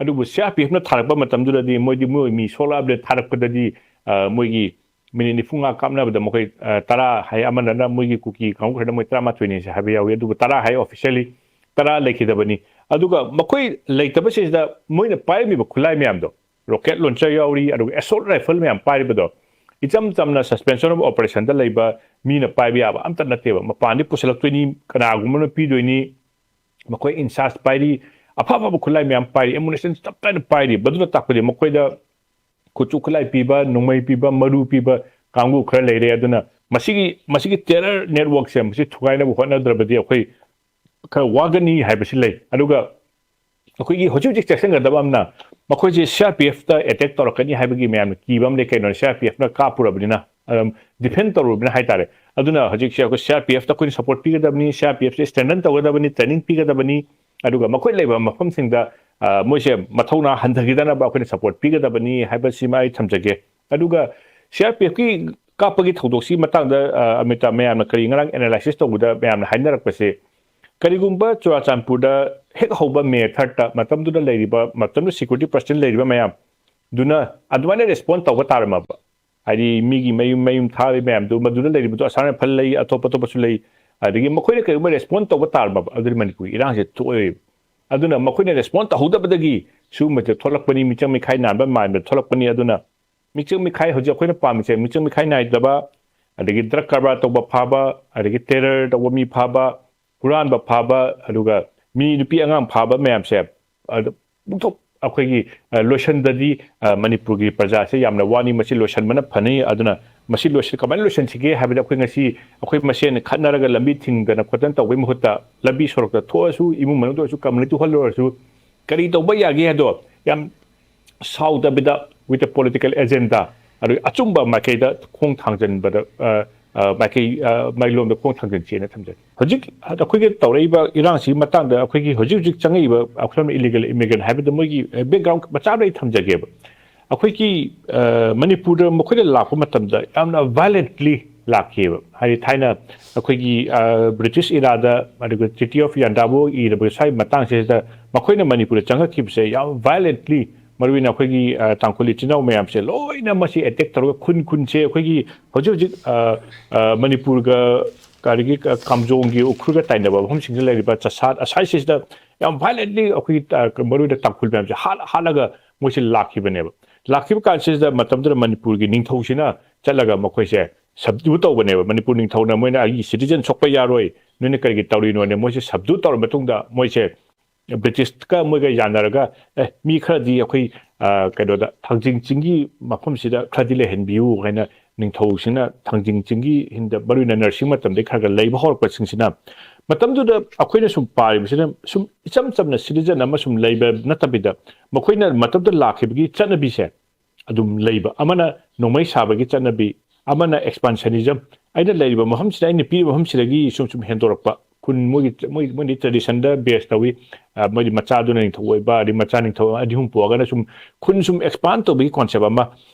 ꯑꯗꯨꯕꯨ ꯁꯤ ꯑꯥꯔ ꯄꯤ ꯑꯦꯐꯅ ꯊꯥꯔꯛꯄ ꯃꯇꯝꯗꯨꯗꯗꯤ ꯃꯣꯏꯗꯤ ꯃꯣꯏ ꯃꯤ ꯁꯣꯛꯂꯛꯑꯕꯅꯤꯅ ꯊꯥꯔꯛꯄꯗꯗꯤ, ꯑ, ꯃꯣꯏꯒꯤ ꯃꯤꯅꯤꯠ ꯅꯤꯐꯨ ꯃꯉꯥ ꯀꯥꯞꯅꯕꯗ ꯃꯈꯣꯏ, ꯑ, ꯇꯔꯥ ꯍꯥꯏ, ꯑꯃꯅ ꯃꯣꯏꯒꯤ ꯀꯨꯀꯤ ꯀꯥꯡꯕꯨ ꯈꯔꯅ ꯃꯣꯏ ꯇꯔꯥꯃꯥꯊꯣꯏꯅꯤ ꯍꯥꯏꯕ ꯌꯥꯎꯏ, ꯑꯗꯨꯕꯨ ꯇꯔꯥ ꯍꯥꯏ ꯑꯣꯐꯤꯁꯤꯌꯦꯜꯂꯤ ꯇꯔꯥ ꯂꯩꯈꯤꯗꯕꯅꯤ꯫ ꯑꯗꯨꯒ ꯃꯈꯣꯏ ꯂꯩꯇꯕꯁꯤꯗ ꯃꯣꯏꯅ ꯄꯥꯏꯔꯝꯃꯤꯕ ꯈꯨꯠꯂꯥꯏ ꯃꯌꯥꯝꯗꯣ, ꯔꯣꯀꯦꯠ ꯂꯣꯟꯆꯔ ꯌꯥꯎꯔꯤ, ꯑꯗꯨꯒ ꯑꯦꯁꯣꯜꯠ ꯔꯥꯏꯐꯜ ꯃꯌꯥꯝ ꯄꯥꯏꯔꯤꯕꯗꯣ, ꯏꯆꯝ ꯆꯝꯅ ꯁꯁꯄꯦꯟꯁꯟ ꯑꯣꯐ ꯑꯣꯄꯔꯦꯁꯟꯗ ꯂꯩꯕ ꯃꯤꯅ ꯄꯥꯏꯕ ꯌꯥꯕ ꯑꯝꯇ ꯅꯠꯇꯦꯕ꯫ ꯃꯄꯥꯟꯗꯤ ꯄꯨꯁꯤꯜꯂꯛꯇꯣꯏꯅꯤ, ꯀꯅꯥꯒꯨꯝꯕꯅ ꯄꯤꯗꯣꯏꯅꯤ, ꯃꯈꯣꯏ ꯏꯟꯆꯥꯔꯖ ꯄꯥꯏꯔꯤ, ꯑꯐ ꯑꯐꯕ ꯈꯨꯠꯂꯥꯏ ꯃꯌꯥꯝ ꯄꯥꯏꯔꯤ, ꯑꯦꯃꯨꯅꯤꯁꯟ ꯇꯞ ꯇꯥꯏꯅ ꯄꯥꯏꯔꯤ꯫ ꯃꯗꯨꯅ ꯇꯥꯛꯄꯗꯤ ꯃꯈꯣꯏꯗ ꯈꯨꯠꯁꯨ ꯈꯨꯠꯂꯥꯏ ꯄꯤꯕ, ꯅꯣꯡꯃꯩ ꯄꯤꯕ, ꯃꯔꯨ ꯄꯤꯕ ꯀꯥꯡꯕꯨ ꯈꯔ ꯂꯩꯔꯦ꯫ ꯑꯗꯨꯅ ꯃꯁꯤꯒꯤ, ꯃꯁꯤꯒꯤ ꯇꯦꯔꯔ ꯅꯦꯠꯋꯥꯔꯛꯁꯦ ꯃꯁꯤ ꯊꯨꯒꯥꯏꯅꯕ ꯍꯣꯠꯅꯗ꯭ꯔꯕꯗꯤ ꯑꯩꯈꯣꯏ ꯈꯔ ꯋꯥꯒꯅꯤ ꯍꯥꯏꯕꯁꯤ ꯂꯩ꯫ ꯑꯗꯨꯒ ꯑꯩꯈꯣꯏꯒꯤ ꯍꯧꯖꯤꯛ ꯍꯧꯖꯤꯛ ꯆꯦꯛꯁꯤꯟꯒꯗꯕ ꯑꯃꯅ, ꯃꯈꯣꯏꯁꯦ ꯁꯤ ꯑꯥꯔ ꯄꯤ ꯑꯦꯐꯇ ꯑꯦꯇꯦꯛ ꯇꯧꯔꯛꯀꯅꯤ ꯍꯥꯏꯕꯒꯤ ꯃꯌꯥꯝꯅ ꯀꯤꯕ ꯑꯃ ꯂꯩ꯫ ꯀꯩꯅꯣ, ꯁꯤ ꯑꯥꯔ ꯄꯤ ꯑꯦꯐꯅ ꯀꯥꯞꯄꯨꯔꯕꯅꯤꯅ, ꯑꯗꯨꯝ ꯗꯤꯐꯦꯟ ꯇꯧꯔꯨꯔꯕꯅꯤꯅ ꯍꯥꯏꯇꯥꯔꯦ꯫ ꯑꯗꯨꯅ ꯍꯧꯖꯤꯛꯁꯦ ꯑꯩꯈꯣꯏ ꯁꯤ ꯑꯥꯔ ꯄꯤ ꯑꯦꯐꯇ ꯑꯩꯈꯣꯏꯅ ꯁꯄꯣꯔꯠ ꯄꯤꯒꯗꯕꯅꯤ, ꯁꯤ ꯑꯥꯔ ꯄꯤ ꯑꯦꯐꯁꯦ ꯁ꯭ꯇ꯭ꯔꯦꯡꯊꯟ ꯇꯧꯒꯗꯕꯅꯤ, ꯇ꯭ꯔꯦꯅꯤꯡ ꯄꯤꯒꯗꯕꯅꯤ꯫ ꯑꯗꯨꯒ ꯃꯈꯣꯏ ꯂꯩꯕ ꯃꯐꯝꯁꯤꯡꯗ, ꯑ, ꯃꯣꯏꯁꯦ ꯃꯊꯧꯅꯥ ꯍꯟꯊꯈꯤꯗꯅꯕ ꯑꯩꯈꯣꯏꯅ ꯁꯄꯣꯔꯠ ꯄꯤꯒꯗꯕꯅꯤ ꯍꯥꯏꯕꯁꯤꯃ ꯑꯩ ꯊꯝꯖꯒꯦ꯫ ꯑꯗꯨꯒ ꯁꯤ ꯑꯥꯔ ꯄꯤ ꯑꯦꯐꯀꯤ ꯀꯥꯞꯄꯒꯤ ꯊꯧꯗꯣꯛꯁꯤꯒꯤ ꯃꯇꯥꯡꯗ, ꯑ, ꯑꯃꯤꯇꯥ, ꯃꯌꯥꯝꯅ ꯀꯔꯤ ꯉꯔꯥꯡ ꯑꯦꯅꯥꯂꯥꯏꯁꯤꯁ ꯇꯧꯕꯗ ꯃꯌꯥꯝꯅ ꯍꯥꯏꯅꯔꯛꯄꯁꯦ, ꯀꯔꯤꯒꯨꯝꯕ ꯆꯨꯔꯥꯆꯥꯟꯄꯨꯔꯗ ꯍꯦꯛ ꯍꯧꯕ ꯃꯦ ꯊꯥꯔꯠꯇ ꯃꯇꯝꯗꯨꯗ ꯂꯩꯔꯤꯕ, ꯃꯇꯝꯗꯨꯗ ꯁꯦꯀ꯭ꯌꯨꯔꯤꯇꯤ ꯄꯔꯁꯟ ꯂꯩꯔꯤꯕ ꯃꯌꯥꯝꯗꯨꯅ ꯑꯗꯨꯃꯥꯏꯅ ꯔꯦꯁꯄꯣꯟ ꯇꯧꯕ ꯇꯥꯔꯝꯃꯕ, ꯍꯥꯏꯗꯤ ꯃꯤꯒꯤ ꯃꯌꯨꯝ, ꯃꯌꯨꯝ ꯊꯥꯔꯤꯕ ꯃꯌꯥꯝꯗꯨ, ꯃꯗꯨꯗ ꯂꯩꯔꯤꯕꯗꯣ ꯑꯁꯥꯝ ꯔꯥꯏꯐꯜ ꯂꯩ, ꯑꯇꯣꯞ ꯑꯇꯣꯞꯄꯁꯨ ꯂꯩ, ꯑꯗꯒꯤ ꯃꯈꯣꯏꯅ ꯀꯔꯤꯒꯨꯝꯕ ꯔꯦꯁꯄꯣꯟ ꯇꯧꯕ ꯇꯥꯔꯝꯃꯕ, ꯑꯗꯨꯗꯤ ꯃꯅꯤꯄꯨꯔꯒꯤ ꯏꯔꯥꯡꯁꯦ ꯊꯣꯛꯑꯣꯏꯕ꯫ ꯑꯗꯨꯅ ꯃꯈꯣꯏꯅ ꯔꯦꯁꯄꯣꯟ ꯇꯧꯍꯧꯗꯕꯗꯒꯤ ꯁꯤꯒꯨꯝꯕꯁꯦ ꯊꯣꯛꯂꯛꯄꯅꯤ, ꯃꯤꯆꯪ ꯃꯤꯈꯥꯏ ꯅꯥꯟꯕ ꯃꯥꯟꯕ ꯊꯣꯛꯂꯛꯄꯅꯤ꯫ ꯑꯗꯨꯅ ꯃꯤꯆꯪ ꯃꯤꯈꯥꯏ ꯍꯧꯖꯤꯛ ꯑꯩꯈꯣꯏꯅ ꯄꯥꯝꯃꯤꯁꯦ, ꯃꯤꯆꯪ ꯃꯤꯈꯥꯏ ꯅꯥꯏꯗꯕ, ꯑꯗꯒꯤ ꯗ꯭ꯔꯒ ꯀꯔꯕꯥꯔ ꯇꯧꯕ ꯐꯥꯕ, ꯑꯗꯒꯤ ꯇꯦꯔꯔ ꯇꯧꯕ ꯃꯤ ꯐꯥꯕ, ꯍꯨꯔꯥꯟꯕ ꯐꯥꯕ, ꯑꯗꯨꯒ ꯃꯤ, ꯅꯨꯄꯤ ꯑꯉꯥꯡ ꯐꯥꯕ ꯃꯌꯥꯝꯁꯦ, ꯑꯗꯨ ꯄꯨꯡꯊꯣꯛ ꯑꯩꯈꯣꯏꯒꯤ, ꯑ, ꯂꯣꯏꯁꯟꯗꯗꯤ, ꯑ, ꯃꯅꯤꯄꯨꯔꯒꯤ ꯄ꯭ꯔꯖꯥꯁꯦ ꯌꯥꯝꯅ ꯋꯥꯅꯤ꯫ ꯃꯁꯤ ꯂꯣꯏꯁꯟꯕꯅ ꯐꯅꯤ꯫ ꯑꯗꯨꯅ ꯃꯁꯤ ꯂꯣꯏꯁꯟ-, ꯀꯃꯥꯏꯅ ꯂꯣꯏꯁꯟꯁꯤꯒꯦ ꯍꯥꯏꯕꯗ, ꯑꯩꯈꯣꯏ ꯉꯁꯤ ꯑꯩꯈꯣꯏ ꯃꯁꯦꯟ ꯈꯠꯅꯔꯒ ꯂꯝꯕꯤ ꯊꯤꯡꯗꯅ ꯈꯣꯠꯇꯅ ꯇꯧꯕꯒꯤ ꯃꯍꯨꯠꯇ, ꯂꯝꯕꯤ ꯁꯣꯔꯣꯛꯇ ꯊꯣꯛꯑꯁꯨ, ꯏꯃꯨꯡ ꯃꯅꯨꯡꯗ ꯑꯣꯏꯔꯁꯨ, ꯀꯝꯃꯨꯅꯤꯇꯤ ꯍꯣꯜꯗ ꯑꯣꯏꯔꯁꯨ, ꯀꯔꯤ ꯇꯧꯕ ꯌꯥꯒꯦ ꯍꯥꯏꯗꯣ ꯌꯥꯝ ꯁꯥꯎꯗꯕꯤꯗ, with a political agenda, ꯑꯗꯨꯒ ꯑꯆꯨꯝꯕ ꯃꯥꯏꯀꯩꯗ ꯈꯣꯡ ꯊꯥꯡꯖꯟꯕꯗ, ꯑ, ꯑ, ꯃꯥꯏꯀꯩ ꯑ, ꯃꯥꯏꯂꯣꯝꯗ ꯈꯣꯡ ꯊꯥꯡꯖꯤꯟꯁꯦꯅ ꯊꯝꯖꯒꯦ꯫ ꯍꯧꯖꯤꯛ ꯑꯩꯈꯣꯏꯒꯤ ꯇꯧꯔꯛꯏꯕ ꯏꯔꯥꯡꯁꯤꯒꯤ ꯃꯇꯥꯡꯗ ꯑꯩꯈꯣꯏꯒꯤ ꯍꯧꯖꯤꯛ ꯍꯧꯖꯤꯛ ꯆꯪꯉꯛꯏꯕ ꯑꯩꯈꯣꯏ ꯏꯂꯤꯒꯦꯜ ꯏꯃꯤꯒ꯭ꯔꯦꯟ ꯍꯥꯏꯕꯗ ꯃꯣꯏꯒꯤ ꯕꯦꯛꯒ꯭ꯔꯥꯎꯟ ꯃꯆꯥ ꯑꯃ ꯑꯩ ꯊꯝꯖꯒꯦꯕ꯫ ꯑꯩꯈꯣꯏꯒꯤ ꯑ, ꯃꯅꯤꯄꯨꯔꯗ ꯃꯈꯣꯏꯅ ꯂꯥꯛꯄ ꯃꯇꯝꯗ ꯌꯥꯝꯅ ꯚꯥꯏꯂꯦꯟꯠꯂꯤ ꯂꯥꯛꯈꯤꯑꯕ꯫ ꯍꯥꯏꯗꯤ ꯊꯥꯏꯅ ꯑꯩꯈꯣꯏꯒꯤ ꯕ꯭ꯔꯤꯇꯤꯁ ꯏꯔꯥꯗ, ꯑꯗꯨꯒ ꯇ꯭ꯔꯤꯇꯤ ꯑꯣꯐ ꯌꯥꯟꯗꯥꯕꯨ ꯏꯔꯕ ꯁ꯭ꯋꯥꯏ ꯃꯇꯥꯡꯁꯤꯗ ꯃꯈꯣꯏꯅ ꯃꯅꯤꯄꯨꯔꯗ ꯆꯪꯉꯛꯈꯤꯕꯁꯦ ꯌꯥꯝ ꯚꯥꯏꯂꯦꯟꯠꯂꯤ, ꯃꯔꯨꯑꯣꯏꯅ ꯑꯩꯈꯣꯏꯒꯤ ꯑ, ꯇꯥꯡꯈꯨꯜ ꯏꯆꯤꯟ ꯏꯅꯥꯎ ꯃꯌꯥꯝꯁꯦ ꯂꯣꯏꯅ ꯃꯁꯤ ꯑꯦꯇꯦꯛ ꯇꯧꯔꯒ ꯈꯨꯟ ꯈꯨꯟꯁꯦ ꯑꯩꯈꯣꯏꯒꯤ ꯍꯧꯖꯤꯛ ꯍꯧꯖꯤꯛ ꯑ, ꯑ, ꯃꯅꯤꯄꯨꯔꯒ ꯀꯔꯤꯒꯤ ꯀ- ꯀꯥꯝꯖꯣꯡꯒꯤ ꯎꯈ꯭ꯔꯨꯜꯒ ꯇꯥꯏꯅꯕ ꯃꯐꯝꯁꯤꯡꯗ ꯂꯩꯔꯤꯕ ꯆꯁꯥꯠ ꯑꯁꯥꯏꯁꯤꯁꯤꯗ ꯌꯥꯝ ꯚꯥꯏꯂꯦꯟꯠꯂꯤ ꯑꯩꯈꯣꯏꯒꯤ ꯑ, ꯃꯔꯨꯑꯣꯏꯅ ꯇꯥꯡꯈꯨꯜ ꯃꯌꯥꯝꯁꯦ ꯍꯥꯠ ꯍꯥꯠꯂꯒ ꯃꯣꯏꯁꯦ ꯂꯥꯛꯈꯤꯕꯅꯦꯕ꯫ ꯂꯥꯛꯈꯤꯕ ꯀꯥꯟꯁꯤꯗ ꯃꯇꯝꯗꯨꯗ ꯃꯅꯤꯄꯨꯔꯒꯤ ꯅꯤꯡꯊꯧꯁꯤꯅ ꯆꯠꯂꯒ ꯃꯈꯣꯏꯁꯦ ꯁꯕꯗ꯭ꯌꯨ ꯇꯧꯕꯅꯦꯕ꯫ ꯃꯅꯤꯄꯨꯔ ꯅꯤꯡꯊꯧꯅ ꯃꯣꯏꯅ ꯑꯩꯒꯤ ꯁꯤꯇꯤꯖꯟ ꯁꯣꯛꯄ ꯌꯥꯔꯣꯏ, ꯅꯣꯏꯅ ꯀꯔꯤꯒꯤ ꯇꯧꯔꯤꯅꯣꯅꯦ? ꯃꯣꯏꯁꯦ ꯁꯕꯗ꯭ꯌꯨ ꯇꯧꯔ ꯃꯇꯨꯡꯗ ꯃꯣꯏꯁꯦ ꯕ꯭ꯔꯤꯇꯤꯁꯀ ꯃꯣꯏꯒ ꯌꯥꯅꯔꯒ, ꯑꯦ, ꯃꯤ ꯈꯔꯗꯤ ꯑꯩꯈꯣꯏ ꯑ, ꯀꯩꯅꯣꯗ ꯊꯥꯡꯖꯤꯡ ꯆꯤꯡꯒꯤ ꯃꯐꯝꯁꯤꯗ ꯈꯔꯗꯤ ꯂꯩꯍꯟꯕꯤꯌꯨ ꯍꯥꯏꯅ ꯅꯤꯡꯊꯧꯁꯤꯅ ꯊꯥꯡꯖꯤꯡ ꯆꯤꯡꯒꯤ ꯍꯤꯟꯗ ꯃꯔꯨꯑꯣꯏꯅ ꯅꯔꯁꯤꯡ ꯃꯇꯝꯗꯒꯤ ꯈꯔ ꯈꯔ ꯂꯩꯕ ꯍꯧꯔꯛꯄꯁꯤꯡꯁꯤꯅ ꯃꯇꯝꯗꯨꯗ ꯑꯩꯈꯣꯏꯅ ꯁꯨꯝ ꯄꯥꯔꯤꯕꯁꯤꯅ ꯁꯨꯝ ꯏꯆꯝ ꯆꯝꯅ ꯁꯤꯇꯤꯖꯟ ꯑꯃ ꯁꯨꯝ ꯂꯩꯕ ꯅꯠꯇꯕꯤꯗ ꯃꯈꯣꯏꯅ ꯃꯇꯝꯗ ꯂꯥꯛꯈꯤꯕꯒꯤ ꯆꯠꯅꯕꯤꯁꯦ ꯑꯗꯨꯝ ꯂꯩꯕ꯫ ꯑꯃꯅ ꯅꯣꯡꯃꯩ ꯁꯥꯕꯒꯤ ꯆꯠꯅꯕꯤ, ꯑꯃꯅ ꯑꯦꯛꯁꯄꯥꯟꯁꯅꯤꯖꯝ, ꯑꯩꯅ ꯂꯩꯔꯤꯕ ꯃꯐꯝꯁꯤꯗ, ꯑꯩꯅ ꯄꯤꯔꯤꯕ ꯃꯐꯝꯁꯤꯗꯒꯤ ꯁꯨꯝ ꯁꯨꯝ ꯍꯦꯟꯗꯣꯔꯛꯄ꯫ ꯈꯨꯟ ꯃꯣꯏꯒꯤ ꯃꯣꯏ ꯃꯣꯏꯗꯤ ꯇ꯭ꯔꯦꯗꯤꯁꯟꯗ ꯕꯦꯁ ꯇꯧꯏ꯫ ꯑ, ꯃꯣꯏꯗꯤ ꯃꯆꯥꯗꯨꯅ ꯅꯤꯡꯊꯧ ꯑꯣꯏꯕ, ꯑꯗꯩ ꯃꯆꯥ ꯅꯤꯡꯊꯧ ꯑꯅꯤ ꯑꯍꯨꯝ ꯄꯣꯛꯑꯒꯅ ꯁꯨꯝ ꯈꯨꯟ ꯁꯨꯝ ꯑꯦꯛꯁꯄꯥꯟ ꯇꯧꯕꯒꯤ ꯀꯣꯟꯁꯦꯞ ꯑꯃ꯫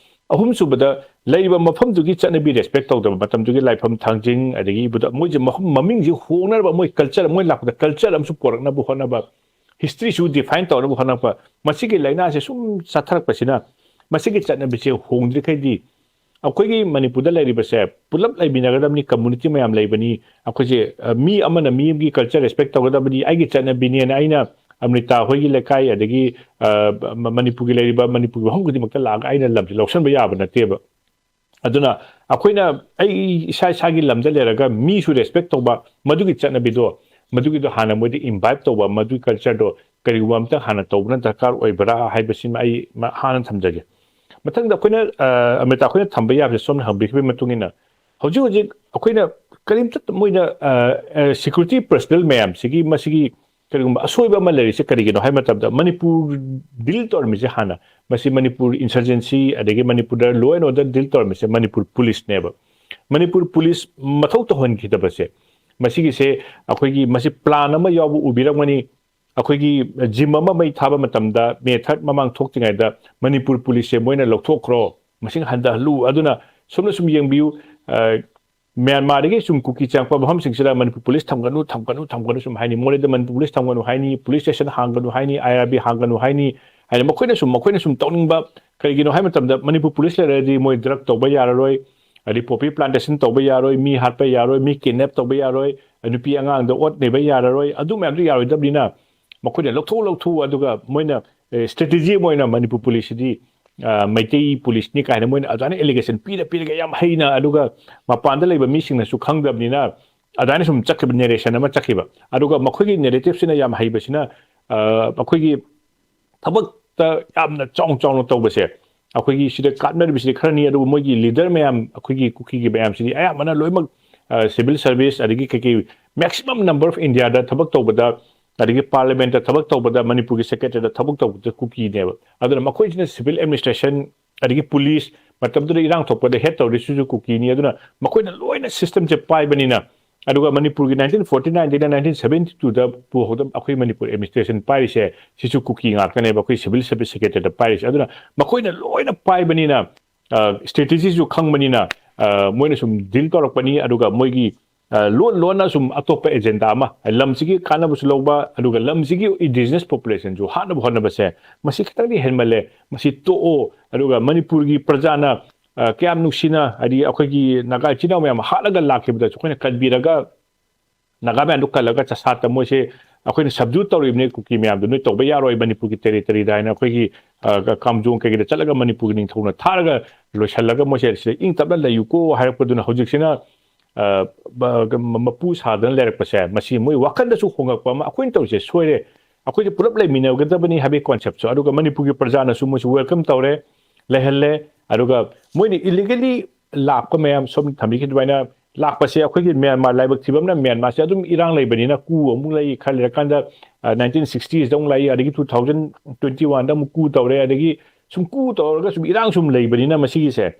ꯑꯍꯨꯝꯁꯨꯕꯗ, ꯂꯩꯔꯤꯕ ꯃꯐꯝꯗꯨꯒꯤ ꯆꯠꯅꯕꯤ ꯔꯦꯁꯄꯦꯛ ꯇꯧꯗꯕ, ꯃꯇꯝꯗꯨꯒꯤ ꯂꯥꯏꯐꯝ ꯊꯥꯡꯖꯤꯡ, ꯑꯗꯒꯤ ꯏꯕꯨꯙ, ꯃꯣꯏꯁꯦ ꯃꯐꯝ ꯃꯃꯤꯡꯁꯦ ꯍꯣꯡꯅꯅꯕ, ꯃꯣꯏ ꯀꯜꯆꯔ, ꯃꯣꯏ ꯂꯥꯛꯄꯗ ꯀꯜꯆꯔ ꯑꯃꯁꯨ ꯄꯣꯔꯛꯅꯕ ꯍꯣꯠꯅꯕ, ꯍꯤꯁꯇ꯭ꯔꯤꯁꯨ ꯗꯤꯐꯥꯏꯟ ꯇꯧꯅꯕ ꯍꯣꯠꯅꯔꯛꯄ, ꯃꯁꯤꯒꯤ ꯂꯥꯏꯅꯥꯁꯦ ꯁꯨꯝ ꯆꯠꯊꯔꯛꯄꯁꯤꯅ ꯃꯁꯤꯒꯤ ꯆꯠꯅꯕꯤꯁꯦ ꯍꯣꯡꯗ꯭ꯔꯤꯈꯩꯗꯤ ꯑꯩꯈꯣꯏꯒꯤ ꯃꯅꯤꯄꯨꯔꯗ ꯂꯩꯔꯤꯕꯁꯦ ꯄꯨꯂꯞ ꯂꯩꯃꯤꯟꯅꯒꯗꯕꯅꯤ, ꯀꯝꯃꯨꯅꯤꯇꯤ ꯃꯌꯥꯝ ꯂꯩꯕꯅꯤ꯫ ꯑꯩꯈꯣꯏꯁꯦ, ꯑ, ꯃꯤ ꯑꯃꯅ ꯃꯤ ꯑꯃꯒꯤ ꯀꯜꯆꯔ ꯔꯦꯁꯄꯦꯛ ꯇꯧꯒꯗꯕꯅꯤ, ꯑꯩꯒꯤ ꯆꯠꯅꯕꯤꯅꯦꯅ ꯑꯩꯅ ꯑꯃ꯭ꯔꯤꯇꯥ ꯍꯣꯏꯒꯤ ꯂꯩꯀꯥꯏ, ꯑꯗꯒꯤ, ꯑ, ꯃ-, ꯃꯅꯤꯄꯨꯔꯒꯤ ꯂꯩꯔꯤꯕ ꯃꯅꯤꯄꯨꯔꯒꯤ ꯃꯐꯝ ꯈꯨꯗꯤꯡꯃꯛꯇ ꯂꯥꯛꯑꯒ ꯑꯩꯅ ꯂꯝꯁꯦ ꯂꯧꯁꯟꯕ ꯌꯥꯕ ꯅꯠꯇꯦꯕ꯫ ꯑꯗꯨꯅ ꯑꯩꯈꯣꯏꯅ ꯑꯩ ꯏꯁꯥ ꯏꯁꯥꯒꯤ ꯂꯝꯗ ꯂꯩꯔꯒ ꯃꯤꯁꯨ ꯔꯦꯁꯄꯦꯛ ꯇꯧꯕ, ꯃꯗꯨꯒꯤ ꯆꯠꯅꯕꯤꯗꯣ, ꯃꯗꯨꯒꯤꯗꯣ ꯍꯥꯟꯅ ꯃꯣꯏꯗ ꯏꯝꯕꯥꯏꯞ ꯇꯧꯕ, ꯃꯗꯨꯒꯤ ꯀꯜꯆꯔꯗꯣ ꯀꯔꯤꯒꯨꯝꯕ ꯑꯝꯇ ꯍꯥꯟꯅ ꯇꯧꯕꯅ ꯗꯔꯀꯥꯔ ꯑꯣꯏꯕ꯭ꯔꯥ ꯍꯥꯏꯕꯁꯤꯃ ꯑꯩ ꯃ-, ꯍꯥꯟꯅ ꯊꯝꯖꯒꯦ꯫ ꯃꯊꯪꯗ ꯑꯩꯈꯣꯏꯅ, ꯑ, ꯑꯃ꯭ꯔꯤꯇꯥ ꯑꯩꯈꯣꯏꯅ ꯊꯝꯕ ꯌꯥꯕꯁꯦ ꯁꯣꯝꯅ ꯍꯪꯕꯤꯈꯤꯕꯒꯤ ꯃꯇꯨꯡ ꯏꯟꯅ ꯍꯧꯖꯤꯛ ꯍꯧꯖꯤꯛ ꯑꯩꯈꯣꯏꯅ ꯀꯔꯤꯝꯇ ꯃꯣꯏꯅ, ꯑ, ꯑ, ꯁꯦꯀ꯭ꯌꯨꯔꯤꯇꯤ ꯄꯔꯁꯅꯦꯜ ꯃꯌꯥꯝꯁꯤꯒꯤ ꯃꯁꯤꯒꯤ ꯀꯔꯤꯒꯨꯝꯕ ꯑꯁꯣꯏꯕ ꯑꯃ ꯂꯩꯔꯤꯁꯦ ꯀꯔꯤꯒꯤꯅꯣ ꯍꯥꯏꯕ ꯃꯇꯝꯗ ꯃꯅꯤꯄꯨꯔ ꯗꯤꯜ ꯇꯧꯔꯝꯃꯤꯁꯦ ꯍꯥꯟꯅ ꯃꯁꯤ ꯃꯅꯤꯄꯨꯔ ꯏꯟꯁꯔꯖꯦꯟꯁꯤ ꯑꯗꯒꯤ ꯃꯅꯤꯄꯨꯔꯗ ꯂꯣ ꯑꯦꯟ ꯑꯣꯔꯗꯔ ꯗꯤꯜ ꯇꯧꯔꯝꯃꯤꯁꯦ ꯃꯅꯤꯄꯨꯔ ꯄꯨꯂꯤꯁꯅꯦꯕ꯫ ꯃꯅꯤꯄꯨꯔ ꯄꯨꯂꯤꯁ ꯃꯊꯧ ꯇꯧꯍꯟꯈꯤꯗꯕꯁꯦ, ꯃꯁꯤꯒꯤꯁꯦ ꯑꯩꯈꯣꯏꯒꯤ ꯃꯁꯤ ꯄ꯭ꯂꯥꯟ ꯑꯃ ꯌꯥꯎꯕ ꯎꯕꯤꯔꯝꯒꯅꯤ꯫ ꯑꯩꯈꯣꯏꯒꯤ ꯖꯤꯝ ꯑꯃ ꯃꯩ ꯊꯥꯕ ꯃꯇꯝꯗ ꯃꯦ ꯊꯥꯔꯠ ꯃꯃꯥꯡ ꯊꯣꯛꯇ꯭ꯔꯤꯉꯩꯗ ꯃꯅꯤꯄꯨꯔ ꯄꯨꯂꯤꯁꯁꯦ ꯃꯣꯏꯅ ꯂꯧꯊꯣꯛꯈ꯭ꯔꯣ, ꯃꯁꯤꯡ ꯍꯟꯊꯍꯜꯂꯨ꯫ ꯑꯗꯨꯅ ꯁꯣꯝꯅ ꯁꯨꯝ ꯌꯦꯡꯕꯤꯌꯨ, ꯑ, ꯃ꯭ꯌꯥꯟꯃꯥꯔꯗꯒꯤ ꯁꯨꯝ ꯀꯨꯀꯤ ꯆꯪꯉꯛꯄ ꯃꯐꯝꯁꯤꯡꯁꯤꯗ ꯃꯅꯤꯄꯨꯔ ꯄꯨꯂꯤꯁ ꯊꯝꯒꯅꯨ, ꯊꯝꯒꯅꯨ, ꯊꯝꯒꯅꯨ ꯁꯨꯝ ꯍꯥꯏꯅꯤ꯫ ꯃꯣꯔꯦꯗ ꯃꯅꯤꯄꯨꯔ ꯄꯨꯂꯤꯁ ꯊꯝꯒꯅꯨ ꯍꯥꯏꯅꯤ, ꯄꯨꯂꯤꯁ ꯁ꯭ꯇꯦꯁꯟ ꯍꯥꯡꯒꯅꯨ ꯍꯥꯏꯅꯤ, ꯑꯥꯏ ꯑꯥꯔ ꯕꯤ ꯍꯥꯡꯒꯅꯨ ꯍꯥꯏꯅꯤ꯫ ꯍꯥꯏꯗꯤ ꯃꯈꯣꯏꯅ ꯁꯨꯝ, ꯃꯈꯣꯏꯅ ꯁꯨꯝ ꯇꯧꯅꯤꯡꯕ, ꯀꯔꯤꯒꯤꯅꯣ ꯍꯥꯏꯕ ꯃꯇꯝꯗ ꯃꯅꯤꯄꯨꯔ ꯄꯨꯂꯤꯁ ꯂꯩꯔꯗꯤ ꯃꯣꯏ ꯗ꯭ꯔꯒ ꯇꯧꯕ ꯌꯥꯔꯔꯣꯏ, ꯑꯗꯩ ꯄꯣꯄꯤ ꯄ꯭ꯂꯥꯟꯇꯦꯁꯟ ꯇꯧꯕ ꯌꯥꯔꯣꯏ, ꯃꯤ ꯍꯥꯠꯄ ꯌꯥꯔꯣꯏ, ꯃꯤ ꯀꯤꯗꯅꯦꯞ ꯇꯧꯕ ꯌꯥꯔꯣꯏ, ꯅꯨꯄꯤ ꯑꯉꯥꯡꯗ ꯑꯣꯠ ꯅꯩꯕ ꯌꯥꯔꯔꯣꯏ꯫ ꯑꯗꯨ ꯃꯌꯥꯝꯗꯨ ꯌꯥꯔꯣꯏꯗꯕꯅꯤꯅ ꯃꯈꯣꯏꯅ ꯂꯧꯊꯣꯛ, ꯂꯧꯊꯣꯛꯎ꯫ ꯑꯗꯨꯒ ꯃꯣꯏꯅ, ꯑꯦ, ꯁ꯭ꯇ꯭ꯔꯦꯇꯦꯖꯤ ꯑꯃ ꯑꯣꯏꯅ ꯃꯅꯤꯄꯨꯔ ꯄꯨꯂꯤꯁꯁꯤꯗꯤ, ꯑ, ꯃꯩꯇꯩ ꯄꯨꯂꯤꯁꯅꯤ ꯀꯥꯏꯅ ꯃꯣꯏꯅ ꯑꯗꯨꯃꯥꯏꯅ ꯑꯦꯂꯤꯒꯦꯁꯟ ꯄꯤꯔ ꯄꯤꯔꯒ ꯌꯥꯝ ꯍꯩꯅ, ꯑꯗꯨꯒ ꯃꯄꯥꯟꯗ ꯂꯩꯕ ꯃꯤꯁꯤꯡꯅꯁꯨ ꯈꯪꯗꯕꯅꯤꯅ ꯑꯗꯨꯃꯥꯏꯅ ꯁꯨꯝ ꯆꯠꯈꯤꯕ, ꯅꯦꯔꯦꯁꯟ ꯑꯃ ꯆꯠꯈꯤꯕ꯫ ꯑꯗꯨꯒ ꯃꯈꯣꯏꯒꯤ ꯅꯦꯔꯦꯇꯤꯞꯁꯤꯅ ꯌꯥꯝ ꯍꯩꯕꯁꯤꯅ, ꯑ, ꯑꯩꯈꯣꯏꯒꯤ ꯊꯕꯛꯇ ꯌꯥꯝꯅ ꯆꯥꯎꯅ ꯆꯥꯎꯅ ꯇꯧꯕꯁꯦ, ꯑꯩꯈꯣꯏꯒꯤ ꯁꯤꯗ ꯀꯥꯞꯅꯔꯤꯕꯁꯤꯗꯤ ꯈꯔꯅꯤ, ꯑꯗꯨꯕꯨ ꯃꯣꯏꯒꯤ ꯂꯤꯗꯔ ꯃꯌꯥꯝ, ꯑꯩꯈꯣꯏꯒꯤ ꯀꯨꯀꯤꯒꯤ ꯃꯌꯥꯝꯁꯤꯗꯤ ꯑꯌꯥꯝꯕꯅ ꯂꯣꯏꯅꯃꯛ, ꯑ, ꯁꯤꯚꯤꯜ ꯁꯔꯚꯤꯁ, ꯑꯗꯒꯤ ꯀꯩꯀꯩ ꯃꯦꯛꯁꯤꯃꯝ ꯅꯝꯕꯔ ꯑꯣꯐ ꯏꯟꯗꯤꯌꯥꯗ ꯊꯕꯛ ꯇꯧꯕꯗ, ꯑꯗꯒꯤ ꯄꯥꯔꯂꯤꯌꯥꯃꯦꯟꯠꯇ ꯊꯕꯛ ꯇꯧꯕꯗ, ꯃꯅꯤꯄꯨꯔꯒꯤ ꯁꯦꯀ꯭ꯔꯦꯇꯔꯤꯌꯦꯠꯇ ꯊꯕꯛ ꯇꯧꯕꯗ ꯀꯨꯀꯤꯅꯦꯕ꯫ ꯑꯗꯨꯅ ꯃꯈꯣꯏꯁꯤꯅ ꯁꯤꯚꯤꯜ ꯑꯦꯗꯃꯤꯅꯤꯁꯇ꯭ꯔꯦꯁꯟ, ꯑꯗꯒꯤ ꯄꯨꯂꯤꯁ, ꯃꯇꯝꯗꯨꯗ ꯏꯔꯥꯡ ꯊꯣꯛꯄꯗ ꯍꯦꯗ ꯇꯧꯔꯤꯁꯤꯁꯨ ꯀꯨꯀꯤꯅꯤ꯫ ꯑꯗꯨꯅ ꯃꯈꯣꯏꯅ ꯂꯣꯏꯅ ꯁꯤꯁꯇꯦꯝꯁꯦ ꯄꯥꯏꯕꯅꯤꯅ, ꯑꯗꯨꯒ ꯃꯅꯤꯄꯨꯔꯒꯤ ꯅꯥꯏꯟꯇꯤꯟ ꯐꯣꯔꯇꯤ ꯅꯥꯏꯟꯗꯒꯤꯅ ꯅꯥꯏꯟꯇꯤꯟ ꯁꯚꯦꯟꯇꯤ ꯇꯨꯗ ꯄꯨ ꯍꯧꯗ ꯑꯩꯈꯣꯏ ꯃꯅꯤꯄꯨꯔ ꯑꯦꯗꯃꯤꯅꯤꯁꯇ꯭ꯔꯦꯁꯟ ꯄꯥꯏꯔꯤꯁꯦ, ꯁꯤꯁꯨ ꯀꯨꯀꯤ ꯉꯥꯛꯇꯅꯦꯕ, ꯑꯩꯈꯣꯏ ꯁꯤꯚꯤꯜ ꯁꯔꯚꯤꯁ ꯁꯦꯀ꯭ꯔꯦꯇꯔꯤꯌꯦꯠꯇ ꯄꯥꯏꯔꯤꯁꯦ꯫ ꯑꯗꯨꯅ ꯃꯈꯣꯏꯅ ꯂꯣꯏꯅ ꯄꯥꯏꯕꯅꯤꯅ, ꯑ, ꯁ꯭ꯇ꯭ꯔꯦꯇꯦꯖꯤꯁꯨ ꯈꯪꯕꯅꯤꯅ, ꯑ, ꯃꯣꯏꯅ ꯁꯨꯝ ꯗꯤꯜ ꯇꯧꯔꯛꯄꯅꯤ꯫ ꯑꯗꯨꯒ ꯃꯣꯏꯒꯤ, ꯑ, ꯂꯣꯟ ꯂꯣꯟꯅ ꯁꯨꯝ ꯑꯇꯣꯞꯄ ꯑꯦꯖꯦꯟꯗꯥ ꯑꯃ, ꯂꯝꯁꯤꯒꯤ ꯀꯥꯟꯅꯕꯁꯨ ꯂꯧꯕ, ꯑꯗꯨꯒ ꯂꯝꯁꯤꯒꯤ ꯏꯟꯗꯤꯖꯤꯅꯁ ꯄꯣꯄꯨꯂꯦꯁꯟꯁꯨ ꯍꯥꯠꯅꯕ ꯍꯣꯠꯅꯕꯁꯦ, ꯃꯁꯤ ꯈꯤꯇꯪꯗꯤ ꯍꯦꯟꯃꯜꯂꯦ, ꯃꯁꯤ ꯇꯣꯛꯑꯣ꯫ ꯑꯗꯨꯒ ꯃꯅꯤꯄꯨꯔꯒꯤ ꯄ꯭ꯔꯖꯥꯅ, ꯑ, ꯀꯌꯥꯝ ꯅꯨꯡꯁꯤꯅ, ꯍꯥꯏꯗꯤ ꯑꯩꯈꯣꯏꯒꯤ ꯅꯥꯒꯥ ꯏꯆꯤꯟ ꯏꯅꯥꯎ ꯃꯌꯥꯝ ꯍꯥꯠꯂꯒ ꯂꯥꯛꯈꯤꯕꯗꯁꯨ ꯑꯩꯈꯣꯏꯅ ꯀꯟꯕꯤꯔꯒ, ꯅꯥꯒꯥ ꯃꯌꯥꯝꯗꯨ ꯀꯜꯂꯒ ꯆꯁꯥꯠꯇ ꯃꯣꯏꯁꯦ ꯑꯩꯈꯣꯏꯅ ꯁꯕꯗ꯭ꯌꯨ ꯇꯧꯔꯤꯕꯅꯦ ꯀꯨꯀꯤ ꯃꯌꯥꯝꯗꯣ, ꯅꯣꯏ ꯇꯧꯕ ꯌꯥꯔꯣꯏ ꯃꯅꯤꯄꯨꯔꯒꯤ ꯇꯦꯔꯤꯇꯣꯔꯤꯗ ꯍꯥꯏꯅ ꯑꯩꯈꯣꯏꯒꯤ, ꯑ, ꯀꯥꯝꯖꯣꯡ ꯀꯩꯀꯩꯗ ꯆꯠꯂꯒ ꯃꯅꯤꯄꯨꯔꯒꯤ ꯅꯤꯡꯊꯧꯅ ꯊꯥꯔꯒ ꯂꯣꯏꯁꯤꯜꯂꯒ ꯃꯣꯏꯁꯦ ꯁꯤꯗ ꯏꯪ ꯇꯞꯅ ꯂꯩꯌꯨꯀꯣ ꯍꯥꯏꯔꯛꯄꯗꯨꯅ ꯍꯧꯖꯤꯛꯁꯤꯅ, ꯑ, ꯕ-, ꯒ-, ꯃ-, ꯃꯄꯨ ꯁꯥꯗꯅ ꯂꯩꯔꯛꯄꯁꯦ, ꯃꯁꯤ ꯃꯣꯏ ꯋꯥꯈꯜꯗꯁꯨ ꯍꯣꯡꯉꯛꯄ ꯑꯃ, ꯑꯩꯈꯣꯏꯅ ꯇꯧꯔꯤꯁꯦ ꯁꯣꯏꯔꯦ, ꯑꯩꯈꯣꯏꯁꯦ ꯄꯨꯂꯞ ꯂꯩꯃꯤꯟꯅꯒꯗꯕꯅꯤ ꯍꯥꯏꯕꯒꯤ ꯀꯣꯟꯁꯦꯞꯁꯨ, ꯑꯗꯨꯒ ꯃꯅꯤꯄꯨꯔꯒꯤ ꯄ꯭ꯔꯖꯥꯅꯁꯨ ꯃꯣꯏꯁꯨ ꯋꯦꯜꯀꯝ ꯇꯧꯔꯦ, ꯂꯩꯍꯜꯂꯦ꯫ ꯑꯗꯨꯒ ꯃꯣꯏꯅ ꯏꯂꯤꯒꯦꯂꯤ ꯂꯥꯛꯄ ꯃꯌꯥꯝ, ꯁꯣꯝ ꯊꯝꯕꯤꯈꯤꯕ ꯑꯗꯨꯃꯥꯏꯅ ꯂꯥꯛꯄꯁꯦ, ꯑꯩꯈꯣꯏꯒꯤ ꯃ꯭ꯌꯥꯟꯃꯥꯔ ꯂꯥꯏꯕꯛ ꯊꯤꯕ ꯑꯃꯅ ꯃ꯭ꯌꯥꯟꯃꯥꯔꯁꯦ ꯑꯗꯨꯝ ꯏꯔꯥꯡ ꯂꯩꯕꯅꯤꯅ, ꯀꯨ ꯑꯃꯨꯛ ꯂꯩ, ꯈꯔ ꯂꯩꯔꯀꯥꯟꯗ, ꯑ, ꯅꯥꯏꯟꯇꯤꯟ ꯁꯤꯛꯁꯇꯤꯁꯗ ꯑꯃꯨꯛ ꯂꯥꯛꯏ, ꯑꯗꯒꯤ ꯇꯨ ꯊꯥꯎꯖꯟ ꯇ꯭ꯋꯦꯟꯇꯤ ꯋꯥꯟꯗ ꯑꯃꯨꯛ ꯀꯨ ꯇꯧꯔꯦ, ꯑꯗꯒꯤ ꯁꯨꯝ ꯀꯨ ꯇꯧꯔꯒ ꯁꯨꯝ ꯏꯔꯥꯡ ꯁꯨꯝ ꯂꯩꯕꯅꯤꯅ ꯃꯁꯤꯒꯤꯁꯦ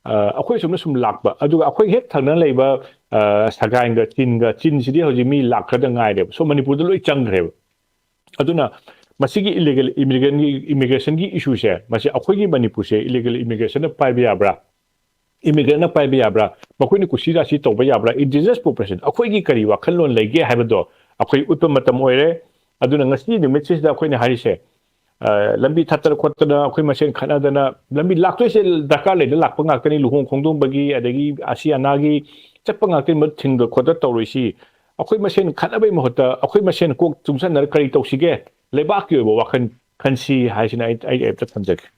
ꯑꯩꯈꯣꯏ ꯁꯣꯝꯅ ꯁꯨꯝ ꯂꯥꯛꯄ, ꯑꯗꯨꯒ ꯑꯩꯈꯣꯏ ꯍꯦꯛ ꯊꯪꯅ ꯂꯩꯕ ꯁꯒꯥꯏꯟꯒ ꯆꯤꯟꯒ, ꯆꯤꯟꯁꯤꯗꯤ ꯍꯧꯖꯤꯛ ꯃꯤ ꯂꯥꯛ ꯈꯔꯗ ꯉꯥꯏꯔꯦꯕ, ꯁꯣꯝ ꯃꯅꯤꯄꯨꯔꯗ ꯂꯣꯏ ꯆꯪꯈ꯭ꯔꯦꯕ꯫ ꯑꯗꯨꯅ ꯃꯁꯤꯒꯤ ꯏꯂꯤꯒꯦꯜ ꯏꯃꯤꯒ꯭ꯔꯦꯟꯒꯤ ꯏꯃꯤꯒ꯭ꯔꯦꯁꯟꯒꯤ ꯏꯁꯨꯁꯦ, ꯃꯁꯤ ꯑꯩꯈꯣꯏꯒꯤ ꯃꯅꯤꯄꯨꯔꯁꯦ ꯏꯂꯤꯒꯦꯜ ꯏꯃꯤꯒ꯭ꯔꯦꯁꯟꯅ ꯄꯥꯏꯕ ꯌꯥꯕ꯭ꯔꯥ, ꯏꯃꯤꯒ꯭ꯔꯦꯟꯅ ꯄꯥꯏꯕ ꯌꯥꯕ꯭ꯔꯥ, ꯃꯈꯣꯏꯅ ꯀꯨꯁꯤ ꯔꯥꯁꯤ ꯇꯧꯕ ꯌꯥꯕ꯭ꯔꯥ, ꯏꯟꯗꯤꯖꯤꯅꯁ ꯄꯣꯄꯨꯂꯦꯁꯟ ꯑꯩꯈꯣꯏꯒꯤ ꯀꯔꯤ ꯋꯥꯈꯜꯂꯣꯟ ꯂꯩꯒꯦ ꯍꯥꯏꯕꯗꯣ ꯑꯩꯈꯣꯏ ꯎꯠꯄ ꯃꯇꯝ ꯑꯣꯏꯔꯦ꯫ ꯑꯗꯨꯅ ꯉꯁꯤ ꯅꯨꯃꯤꯠꯁꯤꯗ ꯑꯩꯈꯣꯏꯅ ꯍꯥꯏꯔꯤꯁꯦ, ꯂꯝꯕꯤ ꯊꯠꯇꯅ ꯈꯣꯠꯇꯅ ꯑꯩꯈꯣꯏ ꯃꯁꯦꯟ ꯈꯠꯅꯗꯅ, ꯂꯝꯕꯤ ꯂꯥꯛꯇꯣꯏꯁꯦ ꯗꯔꯀꯥꯔ ꯂꯩꯗ ꯂꯥꯛꯄ ꯉꯥꯛꯇꯅꯤ, ꯂꯨꯍꯣꯡ ꯈꯣꯡꯗꯣꯡꯕꯒꯤ ꯑꯗꯒꯤ ꯑꯁꯤ ꯑꯅꯥꯒꯤ ꯆꯠꯄ ꯉꯥꯛꯇꯅꯤ꯫ ꯊꯤꯡꯕ ꯈꯣꯠꯇ ꯇꯧꯔꯣꯏꯁꯤ꯫ ꯑꯩꯈꯣꯏ ꯃꯁꯦꯟ ꯈꯠꯅꯕꯩ ꯃꯍꯨꯠꯇ ꯑꯩꯈꯣꯏ ꯃꯁꯦꯟ ꯀꯣꯛ ꯆꯨꯡꯁꯟꯅꯔ ꯀꯔꯤ ꯇꯧꯁꯤꯒꯦ, ꯂꯩꯕꯥꯛꯀꯤ ꯑꯣꯏꯕ ꯋꯥꯈꯜ ꯈꯟꯁꯤ ꯍꯥꯏꯁꯤꯅ ꯑꯩ ꯑꯩ ꯑꯝꯇ ꯊꯝꯖꯒꯦ꯫